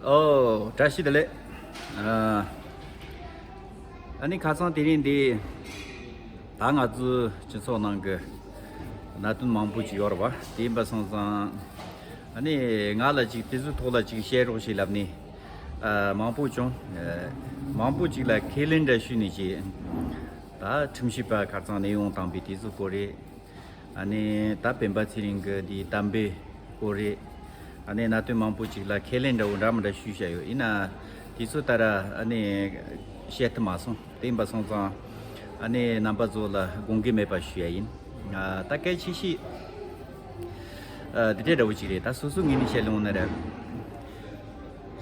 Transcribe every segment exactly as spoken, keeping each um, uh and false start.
ཨོ། བཀྲ་ཤིས་བདེ་ལེགས། ཨ་ཨ་ནི་ཁ་སང་དེ་རིང་འདི་ད་ང་ཚོའི་སྤྱི་ཚོགས་ནང་གི་གནད་དོན་མང་པོ་ཅིག་ཡོད་རེད་བ། དེ་ཡིན་པ་སོང་ཙང་ཨ་ནི་ང་ལ་ཅིག་དེ་ཚོའི་ཐོག་ལ་ཅིག་བཤད་རོགས་ཞེས་ལབ་ནས། ཨ་མང་པོ་བྱུང་། ཨ་མང་པོ་ཅིག་ལ་ཁས་ལེན་འདྲ་ཞུས་ནས་ཅིག་ད་ཁྲིམས་ཞིབ་པ་ཁ་སང་ནས་ཡོང་དང་པའི་དེ་ཚོའི་སྐོར་རེད། ཨ་ནི་ད་སྤེན་པ་ཚེ་རིང་གི་འདིའི་གཏམ་དཔེ་སྐོར་རེད། ཨ་ནི་གནད་དོན་མང་པོ་ཅིག་ལ་ཁས་ལེན་འདྲ་བོ་འདྲ་མི་འདྲ་ཞུས་བཞག་ཡོད། ཡིན་ན་དུས་ཚོད་ལྟར་ཨ་ནི་བཤད་ཐུབ་མ་སོང་། དེ་ཡིན་པ་སོང་ཙང་ཨ་ནི་རྣམ་པ་ཚོ་ལ་དགོངས་འགལ་མེད་པ་ཞུ་ཡ་ཡིན། ཨ་ད་གལ་ཆེ་ཤོས་ཨ་འདི་འདྲ་འདྲ་བོ་ཅིག་རེད། ད་སོ་སོའི་ངོས་ནས་བཤད་ཡོང་ན་ར།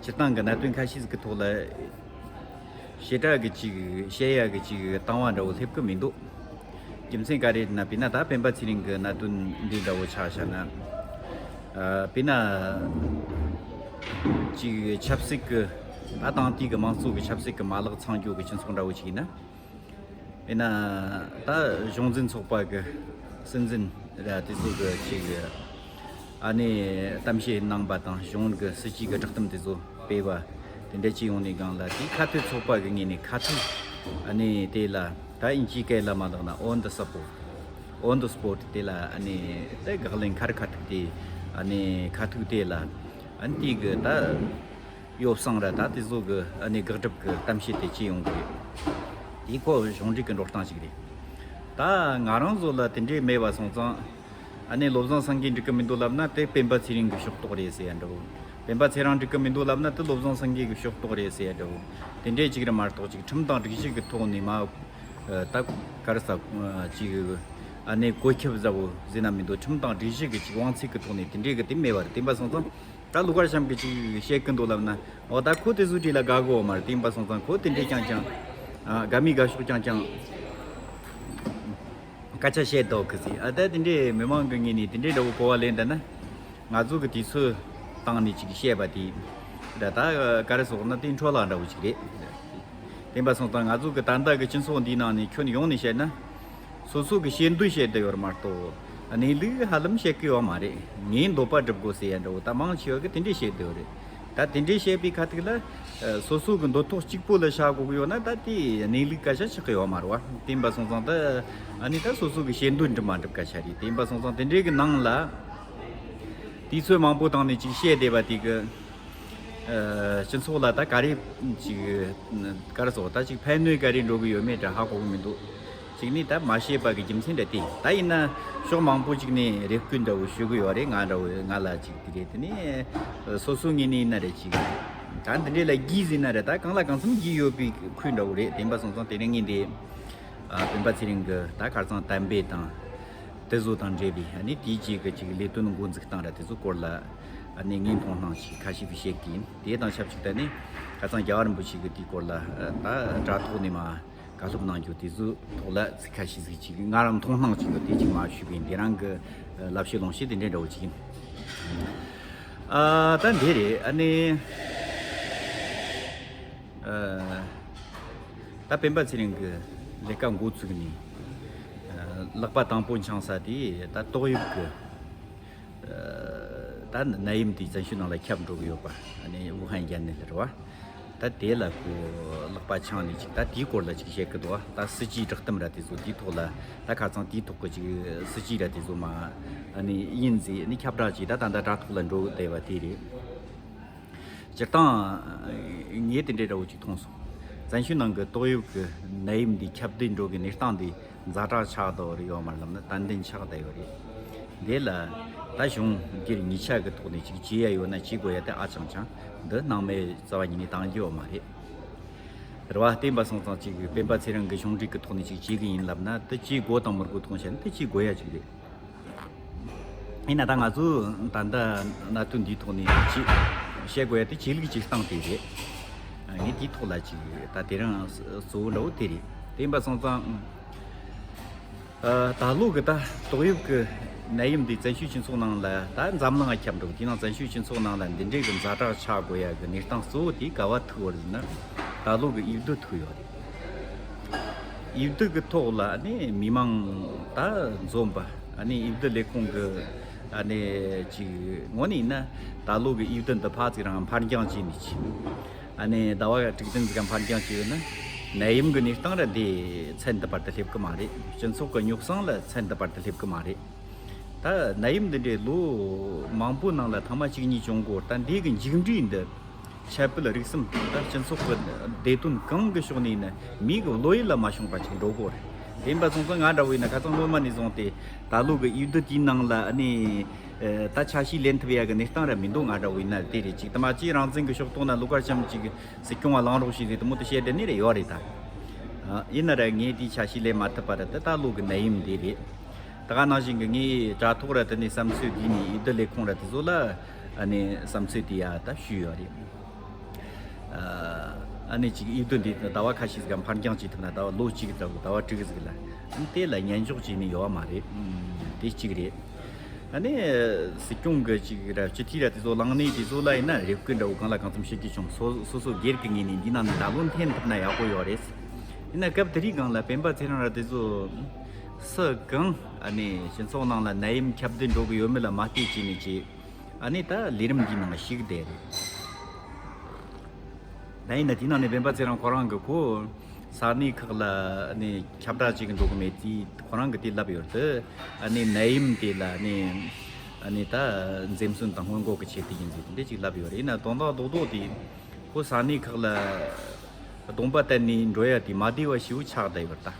སྤྱིར་བཏང་གི་གནད་དོན་ཁ་ཤས་ཟིག་གི་ཐོག་ལ། ཞེ་དྲག་གི་ཅིག་བཤད་ཡ་གི་ཅིག་བཏང་བ་འདྲ་བོ་སླེབས་གི་མི་འདུག་རྒྱུ་མཚན་ག་རེ་ན་དཔེར་ན་ད་སྤེན་པ་ཚེ་རིང་གི་གནད་དོན་འདི་འདྲ་བོ་ཆ་བཞག་ན། ཨ་དཔེར་ན་ཅིག་ཆབ་སྲིད་ཀྱི་ད་དེང་དུས་ཀྱི་དམངས་གཙོ་གི་ཆབ་སྲིད་ཀྱི་མ་ལག་ཚང་རྒྱུ་གི་སྤྱི་ཚོགས་འདྲ་བོ་ཅིག་ཡིན་ན། དཔེར་ན་ད་གཞུང་འཛིན་ཚོགས་པ་གི་སྲིད་འཛིན་ར་དེ་ཚོ་གི་ཅིག་ཨ་ནི་གཏམ་བཤད་གནང་པ་དང་གཞུང་གི་སྲིད་ཇུས་ཀྱི་བསྒྲགས་གཏམ་དེ་ཚོ་སྤེལ་བ་དེ་འདྲ་ཅིག་ཡོང་ནས་སྒང་ལ། དེའི་ཁ་ཐུག་ཚོགས་པ་གི་ངོས་ནས་ཁ་ཐུག་ཨ་ནི་དེ་ལ་ད་དབྱིན་ཇིའི་སྐད་ལ་མ་ལབ་ན་on the spot on the spot དེ་ལ་ཨ་ནི་དེ་དགག་ལན་ཁ་རི་ཁ་ཐུག་དེ་ཨ་ནི་ཁ་ཐུག་དེ་ལ་ཨ་ནི་དེ་གི་ད་ཡོ་བསྲང་ར་ད་དེ་ཚོ་གི་ཨ་ནི་དགག་སྒྲུབ་གི་གཏམ་བཤད་དེ་ཅི་ཡོང་གི་རེད། དེ་ཁོ་གཞུང་འབྲེལ་གི་འགྲོ་སྟངས་ཤིག་རེད། ད་ང་རང་ཚོ་ལ་དེ་འདྲས་མེད་པ་སོང་ཙང་ཨ་ནི་བློ་བཟང་སེང་གེ་འགྲིག་གི་མི་འདུག་ལབ་ན་དེ་སྤེན་པ་ཚེ་རིང་གི་ཕྱོགས་གཏོགས་རེད་ཟེར་ཡ་འདྲ་བོ། སྤེན་པ་ཚེ་རིང་འགྲིག་གི་མི་འདུག་ལབ་ན་དེ་བློ་བཟང་སེང་གེ་གི་ཕྱོགས་གཏོགས་རེད་ཟེར་ཡ་འདྲ་བོ། དེ་འདྲས་ཅིག་རེད་མ་གཏོགས་ཅིག་ཁྲིམས་དང་སྒྲིག་གཞི་གི་ཐོག་ནས་མ་ད་ག་རེ་ཟ་ཅིག་ཨ་ནི་བཀོད་ཁྱབ་ཟ་བོ་ཟེར་ན་མི་འདུག་ཁྲིམས་དང་སྒྲིག་གཞི་གི་ཅིག་དབང་ཚད་གི་ཐོག་ནས་དེ་འདྲས་གི་དེ་མེད་པ་རེད། དེ་ཡིན་པ་སོང་ཙང་། ད་ཀླུ་མཁར་བྱམས་ཀྱིས་ཅིག་བཤད་ཀྱི་འདུག་ལབ་ན། འོ་ད་ཁོ་དེ་ཚོའི་གྲས་ལ་དགའ་གི་ཡོད་མ་རེད། དེ་ཡིན་པ་སོང་ཙང་ཁོ་དེ་འདྲས་རྐྱང་རྐྱང་། ཨ་དགའ་མི་དགའ་ཕྱོགས་རྐྱང་རྐྱང་སྐད་ཆ་བཤད་འདུག་གི་ཟེར། ཨ་ད་དེ་འདྲས་མི་མང་གི་ངོས་ནས་དེ་འདྲས་འདྲ་བོ་གོ་བ་ལེན་བསྡད་ན། ང་ཚོ་གི་དུས་ཚོད་བཏང་ནས་ཅིག་བཤད་པ་དེ། ད་ད་ག་རེ་ཟེར་ན་དེ་འཕྲོ་བརླག་འདྲ་བོ་ཅིག་རེད། དེ་ཡིན་པ་སོང་ཙང་ང་ཚོ་གི་ད་ལྟ་གི་སྤྱི་ཚོགས་འདིའི་ནང་ནས་ཁྱོན་ཡོངས་ནས་བཤད་ན། སོ་སོ་གི་བཤད་འདོད་བཤད་བསྡད་ཡོད་རེད་མ་གཏོགས། གནས་ལུགས་ཧ་ལམ་བཤད་གི་ཡོད་མ་རེད། ངའི་འདོད་པ་སྒྲུབ་དགོས་ཟེར་ཡ་འདྲ་བོ་ད་མང་ཆེ་བ་གི་དེ་འདྲས་བཤད་བསྡད་ཡོད་རེད། ད་དེ་འདྲས་བཤད་པའི་ཁ་ཐུག་ལ། ཨ་སོ་སོ་གི་འདོད་ཐོག་གཅིག་པོ་ལ་བཞག་དགོས་གི་ཡོད་ན་ད་དེ་གནས་ལུགས་སྐད་ཆ་ཆགས་གི་ཡོད་མ་རེད་བ། དེ་ཡིན་པ་སོང་ཙང་ད་ཨ་ནི་ད་སོ་སོ་གི་བཤད་འདོད་འགྲུབ་མ་འགྲུབ་སྐད་ཆ་རེད། དེ་ཡིན་པ་སོང་ཙང་དེ་འདྲས་གི་ནང་ལ་དུས་ཚོད་མང་པོ་བཏང་ནས་ཅིག་བཤད་བསྡད་པ་དེ་གི། ཨ་སྤྱི་ཚོགས་ལ་ད་ག་རེ་ཅིག་ག་རེ་ཟེར་ད་ཅིག་ཕན་གནོད་ག་རེ་འགྲོ་གི་ཡོད་མེད་འདྲ་ཧ་གོ་གི་མི་འདུག་གཅིག་ནི་ད་མ་བཤད་པ་གི་རྒྱུ་མཚན་འདྲ་དེ། ད་ཡིན་ན་ཕྱོགས་མང་པོ་ཅིག་ནས་རེ་སྐུལ་འདྲ་བོ་ཞུ་གི་ཡོད་རེད། ང་འདྲ་བོ་ང་ལ་ཅིག་དེ་རེད། དེ་ནས་སོ་སོ་ངོས་ནས་ཡིན་ན་རེད་ཅིག་ད་འདི་འདྲས་ལ་རྒྱུས་ཟིན་ན་རེད། ད་གང་ལ་གང་འཚམ་རྒྱུས་ཡོད་པའི་ཁུལ་འདྲ་བོ་རེད། དེ་ཡིན་པ་སོང་ཙང་དེ་རིང་ངས་འདི་ཨ་སྤེན་པ་ཚེ་རིང་གི་ད་ཁ་སང་གཏམ་དཔེ་དང་། དེ་ཚོ་དང་འབྲེལ་བའི་ཨ་ནི་དེའི་རྗེས་ཀྱི་ཅིག་ལས་དོན་འགོ་འཛུགས་སྟངས་ར་དེ་ཚོ་སྐོར་ལ་ཨ་ནི་ངའི་མཐོང་སྣང་ཅིག་ཁ་ཤས་ཤིག་བཤད་ཀྱི་ཡིན། དེ་དང་ཆབས་ཅིག་ད་ནི་ཁ་སང་རྒྱལ་བ་རིན་པོ་ཆེ་གི་དེའི་སྐོར་ལ་ཨ་ད་དྲ་ཐོག་ནས་མ་བཀའ་སློབ་གནང་རྒྱུ་དེ་ཚོ་ཐོག་ལ་ཚིག་ཁ་ཤས་ཤིག་ཅིག་ང་རང་མཐོང་སྣང་ཅིག་ཡོད་དེ་ཅིག་མ་ཞུས་པ་ཡིན། དེ་རང་གི་ལབ་བཤད་ལུང་བཤད་དེ་འདྲའི་འདྲ་བོ་ཅིག་ཡིན། ཨ་ད་འདི་རེད། ཨ་ནི་ཨ་ད་སྤེན་པ་ཚེ་རིང་གི་ལས་ཀ་འགོ་ཚུགས་ནས་ཨ་ལག་པ་དང་པོ་འཆང་ས་དེ་ད་ཏོག་དབྱིབས་ཀྱི་ཨ་ད་ནད་ཡམས་དེ་བཙན་བྱོལ་ནང་ལ་ཁྱབ་འགྲོ་གི་ཡོད་པ། ཨ་ནི་ཝུ་ཧན་རྒྱལ་ནས་རེད་བ། ད་དེ་ལ་ཁོ་ལག་པ་འཆང་ནས་ཅིག་ད་དེའི་སྐོར་ལ་ཅིག་བཤད་གི་འདུག་ད་སྲིད་ཇུས་བསྒྲགས་གཏམ་ར་དེ་ཚོ་དེའི་ཐོག་ལ་ད་ཁ་སང་དེའི་ཐོག་གི་ཅིག་སྲིད་ཇུས་ར་དེ་ཚོ་མ་ཨ་ནི་ཡིན་ཟེར་ཨ་ནི་ཁྱབ་བསྒྲགས་ཅིག་ད་ད་ད་དྲ་ཐོག་ལ་འགྲོ་བསྡད་པ་དེ་རེད། སྤྱིར་བཏང་ངས་དེ་འདྲའི་འདྲ་བོ་ཅིག་མཐོང་སོང་། བཙན་བྱོལ་ནང་གི་ཏོག་དབྱིབས་ཀྱི་ནད་ཡམས་འདི་ཁྱབ་གདལ་འགྲོ་གི་གནས་སྟངས་འདི་ཛ་དྲག་ཆགས་བསྡད་ཡོད་རེད་ཡོད་མ་རེད་ལབ་ན་ཏན་ཏན་ཆགས་བསྡད་ཡོད་རེད། འདི་ལ་ད་གཞུང་སྒེར་གཉིས་ཆ་གི་ཐོག་ནས་ཅིག་བྱེད་ཡ་ཡོད་ན་བྱེད་དགོས་ཡ་དེ་ཨ་ཅང་ཅང་འདི་སྣང་མེད་རྩ་བ་ཉིད་ནས་བཏང་རྒྱུ་ཡོད་མ་རེད། རེད་བ། བསྟན་པ་སོང་ཙང་ཅིག་སྤེན་པ་ཚེ་རིང་གི་གཞུང་འབྲེལ་གི་ཐོག་ནས་ཅིག་བྱེད་གི་ཡིན་ལབ་ན་དེ་བྱེད་དགོས་དང་མི་དགོས་ཐོག་བཤད་ན་དེ་བྱེད་དགོས་ཡ་ཅིག་རེད། ཡིན་ན་ད་ང་ཚོ་ད་ལྟ་གནད་དོན་འདིའི་ཐོག་ནས་ཅིག་བཤད་དགོས་ཡ་དེ་ཆོས་ལུགས་ཀྱི་སྟེང་དེ་རེད། ངས་དེའི་ཐོག་ལ་ཅིག་ད་དེ་རིང་གཙོ་བོ་འདྲ་བོ་དེ་རེད། དེ་ཡིན་པ་སོང་ཙང་། ཨ་ད་ལོ་གི་ད་ཏོག་དབྱིབས་ཀྱི་ནད་ཡམས་འདི་བཙན་བྱོལ་སྤྱི་ཚོགས་ནང་ལ་ད་འཛམ་གླིང་ང་ཁྱབ་འགྲོ་གི། དེ་ནང་བཙན་བྱོལ་སྤྱི་ཚོགས་ནང་ལ་འདི་འདྲའི་གི་ཛ་དྲག་ཆགས་དགོས་ཡ་གི་གནས་སྟངས་གཙོ་བོ་དེ་ག་བ་ཐུག་ཡོད་རེད་ཟེར་ན། ད་ལོ་གི་དབྱིབས་སྡུག་ཐུག་ཡོད་རེད། དབྱིབས་སྡུག་གི་ཐོག་ལ་ནི་མི་མང་ད་འཛོམས་པ་ནི་དབྱིབས་སྡུག་ལས་ཁུངས་གི་ ཨ་ནི་ཅིག་ངོ་ནས་ཡིན་ན་ད་ལོ་གི་ཨིབ་དུ་འདི་ཕར་ཅིག་རང་ཕར་འགྱངས་བྱས་ནས་ཅིག་ཨ་ནི་ཟླ་བ་དྲུག་བདུན་ཙམ་ཕར་འགྱངས་བྱས་ཡོད་ན། ནད་ཡམས་ཀྱི་གནས་སྟངས་ར་འདི་ཚད་འདི་བར་དུ་སླེབས་ཀྱི་མ་རེད། སྤྱི་ཚོགས་ཀྱི་རྙོག་ཟིང་ལ་ཚད་འདི་བར་དུ་སླེབས་ཀྱི་མ་རེད། ད་ནད་ཡམས་འདི་འདྲའི་ལོ་མང་པོའི་ནང་ལ་ཐེངས་མ་གཅིག་གཉིས་བྱུང་གོ། ད་འདི་གི་མཇུག་འབྲས་འདི་ཁྱབ་སྤེལ་རིག་གསུམ། ད་སྤྱི་ཚོགས་ཀྱི་བདེ་དོན་གང་གི་ཕྱོགས་ནས་ཡིན་ན་མིའི་གི་བློ་ཡུལ་ལ་མ་ཤོང་བ་ཅིག་འགྲོ་གོ་རེད། དེ་ཡིན་པ་སོང་ཙང་ང་འདྲ་བོ་ཡིན་ན་ཁ་སང་སྔོན་མ་ནས་བཟུང་སྟེ་ད་ལོ་གི་ཨིབ་དུ་དེའི་ནང་ལ་ཨ་ནི་ད་ཆ་ཤས་ལེན་ཐུབ་ཡ་གི་གནས་སྟངས་ར་མི་འདུག། ང་འདྲ་བོ་ཡིན་ན་དེ་རེད། ཅིག་ད་མ་གཅིག་རང་བཙན་གི་ཕྱོགས་གཏོགས་ན་ལོ་ཁར་ཙམ་ཅིག་སྲིད་སྐྱོང་བ་ལངས་རོགས་ཞེས་ཟེར་དུ་མོ་དུ་བཤད་དེ་ནི་རེ་ཡོད་རེད་ད། ཡིན་ན་ར་ངས་དེའི་ཆ་ཤས་ལེན་མ་ཐུབ་པ་ར་ད་ད་ལོ་གི་ནད་ཡམས་དེ་རེད། ད་ག་ནང་བཞིན་གི་ངས་དྲ་ཐོག་ར་དེ་ནས་བསམ་ཚུལ་དེ་ནས་ཨི་ཏི་ལས་ཁུངས་ར་དེ་ཚོ་ལ་ཨ་ནི་བསམ་ཚུལ་དེ་ཡ་ད་ཞུས་ཡོད་རེད། ཨ་ནི་ཅིག་ཨི་ཏི་འདི་ཟླ་བ་ཁ་ཤས་ཟིག་ཕར་འགྱངས་བྱེད་ཐུབ་ན་ཟླ་བ་ལོ་གཅིག་ཙམ་ཟླ་བ་དྲུག་ཟིག་ལ་ཨ་ནི་དེ་ལ་ཉན་འཇོག་བྱས་ནས་ཡོད་མ་རེད། དེ་གཅིག་རེད། ཨ་ནི་སྲིད་སྐྱོང་གི་ཅིག་ར་སྤྱི་འཐུས་ར་དེ་ཚོ་ལངས་ནས་དེ་ཚོ་ལ་ཡིན་ན་རེ་སྐུལ་འདྲ་བོ་གང་ལ་གང་འཚམ་བྱེད་ཀྱི་བྱུང་། སོ་སོ་སོ་སྒེར་གྱི་ངོས་ནས་འདི་ནང་ནས་ད་ལོ་འཐེན་ཐུབ་ན་ཡག་པོ་ཡོད་རེད། ཡིན་ན་སྐབས་དེ་རིང་སྒང་ལ་སྤེན་པ་ཚེ་རིང་ར་དེ་ཚོ་སུ་གང་ཨ་ནི་སྤྱི་ཚོགས་ནང་ལ་ནད་ཡམས་ཁྱབ་གདལ་འགྲོ་གི་ཡོད་མེད་ལ་མ་ལྟོས་བྱས་ནས་ཅིག་ཨ་ནི་ད་ལས་རིམ་འདིའི་ནང་ཞུགས་བསྡད་རེད། ད་ཡིན་ན་དེའི་ནང་ནས་སྤེན་པ་ཚེ་རིང་ཁོ་རང་གི་ཁོ་ས་གནས་ཁག་ལ་ཨ་ནི་ཁྱབ་བསྒྲགས་བྱེད་གི་འགྲོ་གི་མེད་དེ་ཁོ་རང་གི་དེ་ལབ་ཡོད་དེ། ཨ་ནི་ནད་ཡམས་དེ་ལ་ཨ་ནི་ཨ་ནི་ད་འཛེམ་ཟོན་དང་སྔོན་འགོག་གི་ཆེད་དུ་ཡིན་ཟེར་དེ་འདྲ་ཅིག་ལབ་ཡོད་རེད། ཡིན་ན་དོན་དག་རྡོག་རྡོག་དེ་ཁོ་ས་གནས་ཁག་ལ་གདོང་པ་བསྟན་ནས་འགྲོ་ཡ་དེ་མ་བདེ་བ་ཞེ་པོ་ཆགས་བསྡད་ཡོད་ད།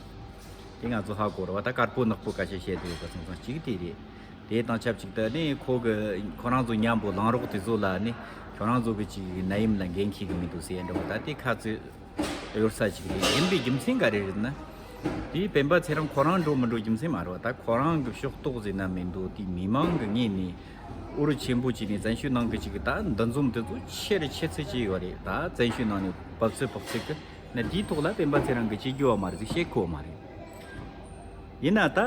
དེ་ང་ཚོ་ཧ་གོ་རེད་བ། ད་དཀར་པོ་ནག་པོ་ཁ་ཤས་བཤད་དེ་ཡོད་པ་སོང་ཙང་གཅིག་དེ་རེད། དེ་དང་ཆབས་ཅིག་ཏུ་ནི་ཁོ་གི་ཁོ་རང་ཚོ་མཉམ་པོ་ལངས་རོགས་དེ་ཚོ་ལ་ནི་ཁྱོད་རང་ཚོ་གི་ཅིག་ནད་ཡམས་ལ་འགན་འཁྱེར་གི་མི་འདུག་ཟེར་འདྲ་བོ་ད་དེ་ཁ་ཚོད་གཡོར་ས་ཅིག་རེད། ཡིན་པའི་རྒྱུ་མཚན་ག་རེ་རེད་ན། དེ་སྤེན་པ་ཚེ་རིང་ཁོ་རང་འགྲོ་མི་འགྲོ་རྒྱུ་མཚན་མ་རེད་བ། ད་ཁོ་རང་གི་ཕྱོགས་གཏོགས་ཟེར་ན་མི་འདུག། དེ་མི་མང་གི་ངོས་ནས་འུ་རུ་ཆེན་པོ་བྱས་ནས་བཙན་བྱོལ་ནང་གི་ཅིག་ད་འདུ་འཛོམས་དེ་ཚོ་ཆེ་རུ་ཆེ་ཚད་ཅིག་ཡོད་རེད། ད་བཙན་བྱོལ་ནང་ནས་བབས་ཚོད་ཕོག་ཚད་གི་ན་དེའི་ཐོག་ལ་སྤེན་པ་ཚེ་རིང་གི་བྱེད་རྒྱུ་བ་མ་རེད་ཟིག་བཤད་གོ་མ་རེད། ཡིན་ན་ད།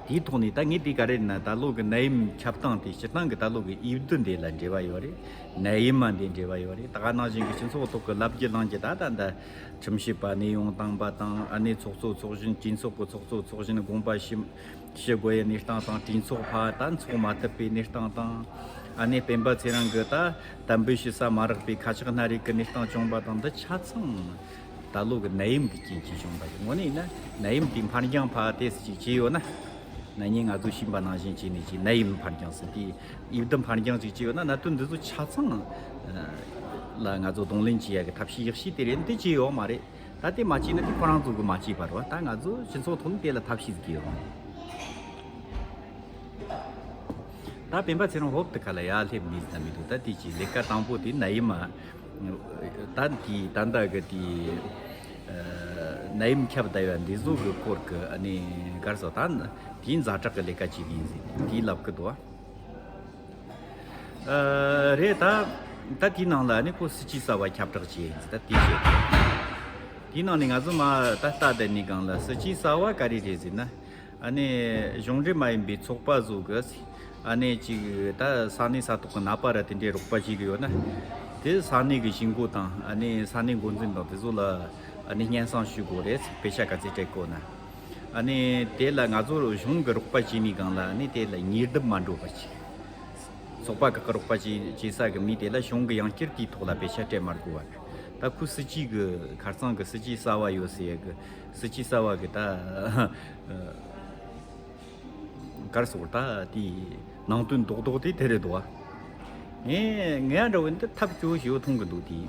དེའི་ཐོག་ནས་ད་ངས་དེ་ག་རེ་ན་ད་ལོ་གི་ནད་ཡམས་ཁྱབ་སྟངས་དེ་སྤྱིར་བཏང་གི་ད་ལོ་གི་ཨིབ་དུ་འདི་ལ་འབྲེལ་བ་ཡོད་རེད། ནད་ཡམས་མ་འདི་འབྲེལ་བ་ཡོད་རེད། ད་ག་ནང་བཞིན་གི་སྤྱི་ཚོགས་ཐོག་གི་ལབ་རྒྱུ་གླེང་རྒྱུ་ད་ད་ད་ཁྲིམས་ཞིབ་པ་གནས་དབྱུང་བཏང་པ་དང་ཨ་ནེ་ཚོགས་གཙོ་ཚོགས་གཞོན་གྲོས་ཚོགས་གི་ཚོགས་གཙོ་ཚོགས་གཞོན་དགོངས་པ་ཞུ་ཞུ་དགོས་ཡ་གནས་སྟངས་དང་གྲོས་ཚོགས་ཕར་ད་འཚོགས་མ་ཐུབ་པའི་གནས་སྟངས་དང་ཨ་ནེ་སྤེན་པ་ཚེ་རིང་གི་ད་དམ་འབུལ་ཞུ་ས་མ་རག་པའི་ཁ་ཆག་སྣ་རིགས་ཀྱི་གནས་སྟངས་བྱུང་བ་དང་འདི་ཆ་ཚང་། ད་ལོ་གི་ནད་ཡམས་ཀྱི་རྐྱེན་གྱིས་བྱུང་བ་རེད། དངོས་གནས་ཡིན་ན་ནད་ཡམས་དེ་འཕར་འགྱངས་ཕར་ཏོག་ཙམ་ཅིག་བྱས་ཡོད་ན། ན་ནིང་ང་ཚོས་ཤེས་པ་ནང་བཞིན་བྱས་ནས་ཅིག་ནད་ཡམས་འཕར་འགྱངས་ཟེར་དེ་ཡུལ་དུ་འཕར་འགྱངས་ཅིག་བྱས་ཡོད་ན་གནད་དོན་འདི་ཚོ་ཆ་ཚང་ལ་ང་ཚོ་གདོང་ལེན་བྱེད་ཡ་གི་ཐབས་ཤེས་ཡག་ཤོས་དེ་རེད། འདི་བྱས་ཡོད་མ་རེད། ད་དེ་མ་བྱས་ན་དེ་ཁོ་རང་ཚོ་གི་མ་བྱས་པ་རེད་བ། ད་ང་ཚོ་སྤྱི་ཚོགས་ཐོག་ནས་དེ་ལ་ཐབས་ཤེས་ཟིག་ཡོད་མ་རེད། ད་སྤེན་པ་ཚེ་རིང་ཧོབ་ཏེ་ཁ་ལ་ཡར་སླེབས་ནས་ད་མི་འདུག། ད་དེ་ཅིག་ལས་ཀ་དང་པོ་དེ་ནད་ཡམས་མ། ད་དེ་ད་ལྟ་གི་དེ་ནད་ཡམས་ཁྱབ་བསྡད་ཡ་འདི་ཚོ་གི་སྐོར་གི་ཨ་ནི་གར་སོ་ད་དེ་ཛ་དྲག་གི་ལས་ཀ་ཅིག་ཡིན་ཟིན་དེ་ལབ་གི་འདུག། རེད་ད། ད་དེའི་ནང་ལ་ཨ་ནི་ཁོ་སྲིད་ཇུས་གསར་བ་ཁྱབ་བསྒྲགས་བྱས་ཡིན་ཟིན་ད་དེ་བྱས། དེའི་ནང་ནས་ང་ཚོ་མ་ད་ལྟ་བསྡད་ནས་གང་ལ་སྲིད་ཇུས་གསར་བ་ག་རེ་རེད་ཟེར་ན། ཨ་ནི་གཞུང་འབྲེལ་མ་ཡིན་པའི་ཚོགས་པ་ཚོ་གི་ཨ་ནི་ཅིག་ད་ས་གནས་ས་ཐོག་གི་ནད་པ་ར་དེ་འདྲའི་རོགས་པ་བྱེད་གི་ཡོད་ན། དེ་ས་གནས་གི་གཞིས་འགོ་དང་ཨ་ནི་ས་གནས་འགོ་འཛིན་དང་དེ་ཚོ་ལ་ཨ་ནི་སྙན་སེང་ཞུ་དགོས་རེད། དཔེ་ཆ་ག་ཚད་སྤྲད་དགོས་ན། ཨ་ནི་དེ་ལ་ང་ཚོ་གཞུང་གི་རོགས་པ་བྱེད་ནི་གང་ལ་ཨ་ནི་དེ་ལ་ཉེས་རྡུང་མ་འགྲོ་བ་བྱེད། ཚོགས་པ་ཁག་གི་རོགས་པ་བྱེད་བྱེད་ས་གི་མི་དེ་ལ་གཞུང་གི་ཡང་བསྐྱར་དེའི་ཐོག་ལ་དཔེ་ཆ་སྤྲད་མ་དགོས་བ། ད་ཁོའི་སྲིད་ཇུས་གི་ཁ་རྩང་གི་སྲིད་ཇུས་གསར་བ་ཡོད་ཟེར་ཡ་གི་སྲིད་ཇུས་གསར་བ་གི་ད་གར་སོང་ད་དེའི་ནང་དོན་རྡོག་རྡོག་དེ་དེ་རེད་འདུག་བ། ངས་ངས་འདྲ་བོ་འདི་ཐབས་སྐྱོ་བོ་ཞིག་མཐོང་གི་འདུག་དེ།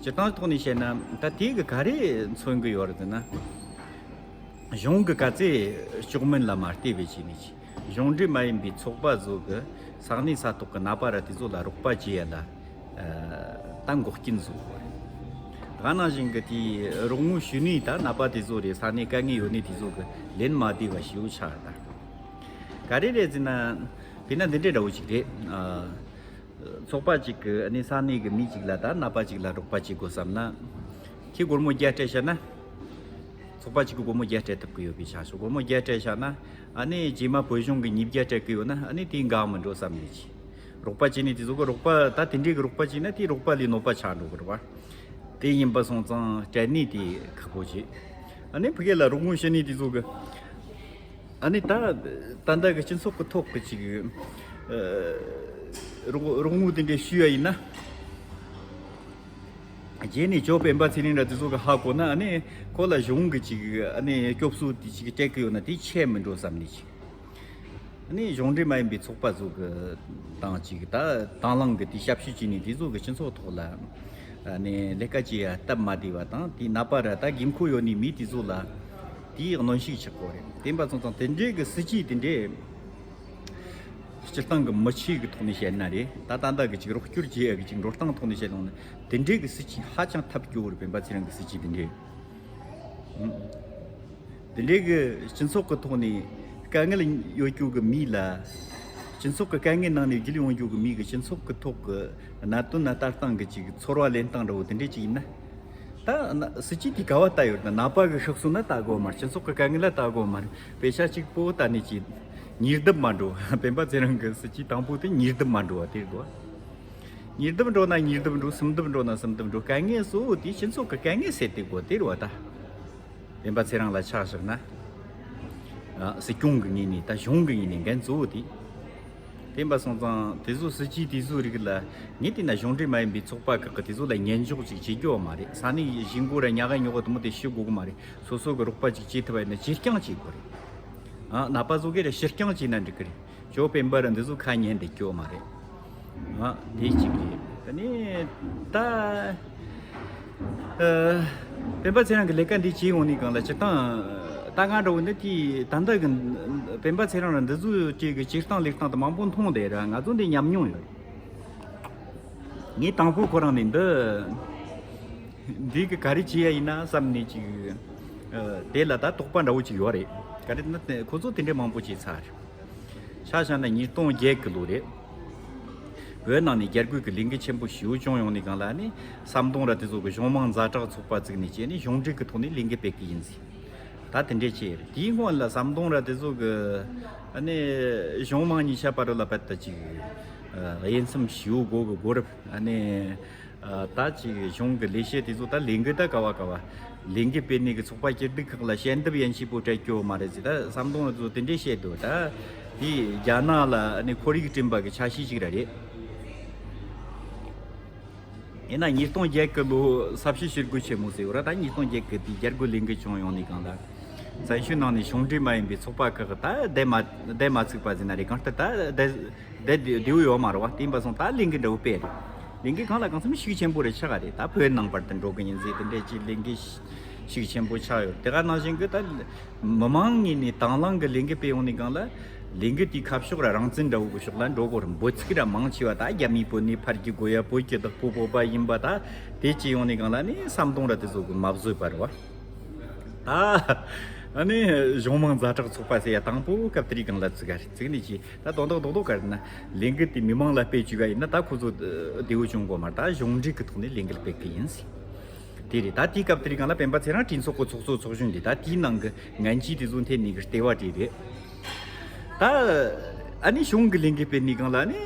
སྤྱིར་བཏང་ཐོག་ནས་བཤད་ན་ད་དེ་གི་ག་རེ་མཚོན་གི་ཡོད་རེད་ཟེར་ན། གཞུང་གི་ག་ཚད་ལྕོགས་མིན་ལ་མ་ལྟོས་པའི་ཆ་ནས་གཞུང་འབྲེལ་མ་ཡིན་པའི་ཚོགས་པ་ཚོ་གི་ས་གནས་ས་ཐོག་གི་ནད་པ་ར་དེ་ཚོ་ལ་རོགས་པ་བྱེད་ཡ་ལ་ད་འགོག་རྐྱེན་བཟོ་དགོས་རེད། ད་ནང་བཞིན་གི་དེའི་རོགས་དངུལ་ཞུ་ནི་ད་ནད་པ་དེ་ཚོ་རེད། ས་གནས་དཀའ་ངལ་ཡོད་ནི་དེ་ཚོ་གི་ལེན་མ་བདེ་བ་ཞེ་པོ་ཆགས་རེད་ད། ག་རེ་རེད་ཟེར་ན། དཔེར་ན་འདི་འདྲའི་འདྲ་བོ་ཅིག་རེད། ཚོགས་པ་གཅིག་གི་ཨ་ནི་ས་གནས་ཀྱི་མི་གཅིག་ལ་ད་ནད་པ་གཅིག་ལ་རོགས་པ་བྱེད་དགོས་བསམ་ན། ཁྱེད་སྒོར་མོ་བརྒྱ་སྤྲད་བཞག་ན། ཚོགས་པ་གཅིག་གི་སྒོར་མོ་བརྒྱ་སྤྲད་ཐུབ་ཀྱི་ཡོད་པའི་ཆ་བཞག། སྒོར་མོ་བརྒྱ་སྤྲད་བཞག་ན་ཨ་ནི་རྗེས་མ་བོད་གཞུང་གི་ཉིས་བརྒྱ་སྤྲད་ཀྱི་ཡོད་ན་ཨ་ནི་དེའི་འགག་མི་འགྲོ་བསམ་ནས་ཀྱི། རོགས་པ་བྱེད་ནི་དེ་ཚོ་གི་རོགས་པ་ད་དེ་འདྲའི་གི་རོགས་པ་བྱེད་ན་དེའི་རོགས་པ་ལས་གནོད་པ་ཆགས་འགྲོ་གི་རེད་བ། དེ་ཡིན་པ་སོང་ཙང་སྤྲད་ནི་དེ་ཁག་པོ་བྱེད། ཨ་ནི་ཕ་གི་ལ་རོགས་དངུལ་ཞུ་ནི་དེ་ཚོ་གི། ཨ་ནི་ད་ད་ལྟ་གི་སྤྱི་ཚོགས་ཀྱི་ཐོག་གི་ཅིག་ཨ་རོགས་རོགས་དངུལ་དེ་འདྲས་ཞུས་པ་ཡིན་ན། རྗེས་ནས་ཇོ་སྤེན་པ་ཚེ་རིང་ར་དེ་ཚོ་གི་ཧ་གོ་ན། ཨ་ནི་ཁོ་ལ་གཞུང་གི་ཅིག་ཨ་ནི་སྐྱོབ་གསོ་དེ་ཅིག་སྤྲད་གི་ཡོད་ན་དེ་ཆད་མི་འགྲོ་བསམ་ནས་ཅིག་ཨ་ནི་གཞུང་འབྲེལ་མ་ཡིན་པའི་ཚོགས་པ་ཚོ་གི་དང་ཅིག་ད་དང་བླངས་གི་དེ་ཞབས་ཞུ་བྱས་ནས་དེ་ཚོ་གི་སྤྱི་ཚོགས་ཐོག་ལ་ཨ་ནི་ལས་ཀ་བྱེད་ཡ་སྟབས་མ་བདེ་བ་དང་། དེའི་ནད་པ་ར་ད་དགོས་མཁོ་ཡོད་ནི་མི་དེ་ཚོ་ལ་དེའི་གནོན་ཤུགས་ཆགས་གོ་རེད། དེ་འབའ་སོང་ཙང་དེ་འདྲའི་གི་སྲིད་ཇུས་དེ་འདྲའི་སྤྱིར་བཏང་གི་མི་ཆོས་ཀྱི་ཐོག་ནས་བཤད་ན་རེད། ད་ད་ལྟ་གི་ཅིག་རོགས་སྐྱོར་བྱེད་ཡ་གི་ཅིག་འགྲོ་སྟངས་ཐོག་ནས་བཤད་ཡོང་ན། དེ་འདྲའི་གི་སྲིད་ཇུས་ཧ་ཅང་ཐབས་སྐྱོ་བོ་རེད། སྤེན་པ་ཚེ་རིང་གི་སྲིད་ཇུས་དེ་འདྲའི། ཨང་། དེ་འདྲའི་གི་སྤྱི་ཚོགས་ཀྱི་ཐོག་ནས་དཀའ་ངལ་ཡོད་རྒྱུ་གི་མི་ལ། སྤྱི་ཚོགས་ཀྱི་དཀའ་ངལ་ནང་ནས་རྒྱུད་ཡོང་རྒྱུ་གི་མི་གི་སྤྱི་ཚོགས་ཀྱི་ཐོག་གི་གནད་དོན་ལ་ལྟ་སྟངས་གི་ཅིག་ཚོར་བ་ལེན་སྟངས་འདྲ་བོ་དེ་འདྲའི་ཅིག་ཡིན་ན། ད་ན་སྲིད་ཇུས་དེ་ག་བ་ལྟ་ཡོད་ན། ནད་པ་གི་ཤག་སོ་ན་ལྟ་དགོས་མ་རེད། སྤྱི་ཚོགས་ཀྱི་དཀའ་ངལ་ལ་ལྟ་དགོས་མ་རེད། དཔེ་ཆ་གཅིག་པོ་ལྟ་ནས་ཅིག་ཉིས་ལྡབ་མ་འགྲོ། སྤེན་པ་ཚེ་རིང་གི་སྲིད་ཇུས་དང་པོ་དེ་ཉིས་ལྡབ་མ་འགྲོ་བ་དེ་རེད་དོ། ཉིས་ལྡབ་འགྲོ་ན་ཉིས་ལྡབ་འགྲོ། སུམ་ལྡབ་འགྲོ་ན་སུམ་ལྡབ་འགྲོ། དཀའ་ངལ་གཙོ་བོ་དེ་སྤྱི་ཚོགས་ཀྱི་དཀའ་ངལ་སེལ་ཏེ་དགོས་དེ་རེད་བ་ད། སྤེན་པ་ཚེ་རིང་ལ་ཆ་བཞག་ན། ཨ། སྲིད་སྐྱོང་གི་ངོས་ནས་ད་གཞུང་གི་ངོས་ནས་འགན་གཙོ་བོ་དེ། དེ་འབའ་སོང་ཙང་དེ་ཚོ་སྲིད་ཇུས་དེ་ཚོའི་རིགས་ལ་ངས་བལྟས་ན་གཞུང་འབྲེལ་མ་ཡིན་པའི་ཚོགས་པ་ཁག་གི་དེ་ཚོ་ལ་ཉན་འཇོག་ཅིག་བྱེད་རྒྱུ་ཡོད་མ་རེད། ས་གནས་གཞིས་འགོ་ར་ཉག་ག་ཉོག་ག་དུ་མོ་དེ་ཞུ་དགོས་གི་མ་རེད། སོ་སོ་གི་རོགས་པ་ཅིག་བྱེད་ཐུབ་པ་ཡིན་ན་ཅིས་རྐྱང་བྱེད་དགོས་རེད། ཨ། ནད་པ་ཚོ་གི་ར་ཕྱིར་རྐྱང་བྱས་ན་འགྲིག་གི་རེད། ཇོ་སྤེན་པ་ར་འདི་ཚོ་ཁ་ཉན་བསྡད་རྒྱུ་མ་རེད། ཨ། དེ་གཅིག་རེད། དེ་ནས་ད། ཨ། སྤེན་པ་ཚེ་རིང་གི་ལས་ཀ་འདི་བྱས་ཡོང་ནས་གང་ལ་སྤྱིར་བཏང་ད་ང་འདྲ་བོ་འདི་དེ་ད་ལྟ་གི་སྤེན་པ་ཚེ་རིང་ར་འདི་ཚོ་གཅིག་གི་སྤྱིར་བཏང་ལས་སྟངས་དེ་མང་པོ་མཐོང་བསྡད་ར། ང་ཚོ་འདི་ཉམས་མྱོང་ཡོད། ངས་དང་པོ་ཁོ་རང་ནས་འདི་འདི་གི་ག་རེ་བྱེད་ཡ་ཡིན་ན་བསམ་ནས་ཅིག་ཨ། དེ་ལ་ད་དོགས་པ་འདྲ་བོ་ཅིག་ཡོད་རེད། ག་རེ་ན་ཁོ་ཚོ་དེ་འདྲའི་མང་པོ་བྱས་ཚར། ཆ་བཞག་ན་ཉིས་སྟོང་བརྒྱད་གི་ལོ་རེད། བོད་ནང་ནས་རྒྱ་རྒོལ་གྱི་ལས་འགུལ་ཆེན་པོ་ཞེ་པོ་བྱུང་ཡོང་ནས་གང་ལ་ནི་ཟམ་གདོང་ར་དེ་ཚོ་གི་གཞུང་མང་ཛ་དྲག་ཚོགས་པ་བཙུགས་ནས་བྱས་ནས་གཞུང་འབྲེལ་གྱི་ཐོག་ནས་ལས་འགུལ་སྤེལ་གི་ཡིན་ཟེར། ད་དེ་འདྲས་བྱས་རེད། དེའི་སྔོན་ལ་ཟམ་གདོང་ར་དེ་ཚོ་གི་ཨ་ནི་གཞུང་མང་གཉིས་ཆ་བར་ལ་བད་ད་ཅིག་ཨ། དབྱེ་མཚམས་ཞེ་པོ་དགོས་གི་དགོས་རབས། ཨ་ནི་ཨ། ད་ཅིག་གཞུང་གི་ལས་བྱེད་དེ་ཚོ་ད་ལས་འགུལ་ད་ག་བ་ག་བ་ལས་འགུལ་སྤེལ་ནས་གི་ཚོགས་པ་སྐྱིད་སྡུག་ཁག་ལ་ཞལ་འདེབས་ཡན་ཆད་པོ་སྤྲད་རྒྱུ་མ་རེད་ཟེར། ད་ཟམ་གདོང་ར་དེ་ཚོ་དེ་འདྲས་བཤད་འདུག་ད་དེ་རྒྱ་ནག་ལ་ཨ་ནི་ཁོར་ཡུག་བསྐྲུན་པ་གི་ཆ་ཤས་ཤིག་ར་རེད། ཡིན་ན་ཉིས་སྟོང་བརྒྱད་གི་ལོ་ས་བྱི་ཞི་རྒོལ་ཆེན་མོ་ཟེར་བ་ར། ད་ཉིས་སྟོང་བརྒྱད་གི་དེ་རྒྱ་རྒོལ་ལས་འགུལ་བྱུང་ཡོང་ནས་གང་ལ་བཙན་བྱོལ་ནང་ནས་གཞུང་འབྲེལ་མ་ཡིན་པའི་ཚོགས་པ་ཁག་གི་ད་བསྡད་མ་བསྡད་མ་ཚུགས་པ་ཟེར་ན་རེད། གང་ལྟར་ད་བསྡད་བསྡད་བསྡད་ཡོད་མ་རེད་བ། དེ་འབའ་སོང་ད་ལས་འགུལ་འདྲ་བོ་སྤེལ་རེད། ལས་འགུལ་གང་ལ་གང་འཚམ་ཤུགས་ཆེན་པོ་རེ་ཆགས་རེད། ད་བོད་ནང་བར་དུ་འགྲོ་གི་ཡིན་ཟེར་དེ་འདྲས་ཀྱི་ལས་འགུལ་ཤུགས་ཆེན་པོ་ཆགས་ཡོད། དེ་ག་ནང་བཞིན་གི་ད་མི་མང་ངོས་ནས་དང་བླངས་གི་ལས་འགུལ་སྤེལ་ཡོང་ནས་གང་ལ་ལས་འགུལ་དེའི་ཁ་ཕྱོགས་ར་རང་བཙན་འདྲ་བོ་གི་ཕྱོགས་ལ་འགྲོ་དགོས་རེད། འབོད་ཚིག་ར་མང་ཆེ་བ་ད་རྒྱ་མིའི་བོད་ནས་ཕར་རྒྱུག་དགོས་ཡ། བོད་ཀྱི་བདག་པོ་བོད་པ་ཡིན་པ། ད་དེ་བྱས་ཡོང་ནས་གང་ལ་ནི་ཟམ་གདོང་ར་དེ་ཚོ་གི་མ་བཟོད་པ་རེད་བ། ད་ཨ་ནི་གཞུང་མང་ཛ་དྲག་ཚོགས་པ་ཟེར་ཡ་དང་པོ་སྐབས་དེ་རིང་གང་ལ་བཙུགས་ག་རེད། བཙུགས་ནས་ཀྱི་ད་དོན་དག་རྡོག་རྡོག་ག་རེ་ན་ལས་འགུལ་དེ་མི་མང་ལ་སྤེལ་བཅུག་ག་ཡིན་ན་ད་ཁོ་ཚོ་བདེ་བོ་བྱུང་དགོས་མ་རེད། ད་གཞུང་འབྲེལ་གི་ཐོག་ནས་ལས་འགུལ་སྤེལ་གི་ཡིན་ཟེར། དེ་རེད། ད་དེའི་སྐབས་དེ་རིང་གང་ལ་སྤེན་པ་ཚེ་རིང་གྲོས་ཚོགས་ཀྱི་ཚོགས་གཙོ་ཚོགས་གཞོན་རེད། ད་དེའི་ནང་གི་ངན་ཇུས་དེ་ཚོ་འཐེན་ནས་གི་ལྟེ་བ་དེ་རེད། ད་ཨ་ནི་གཞུང་གི་ལས་འགུལ་སྤེལ་ནས་གང་ལ་ནི་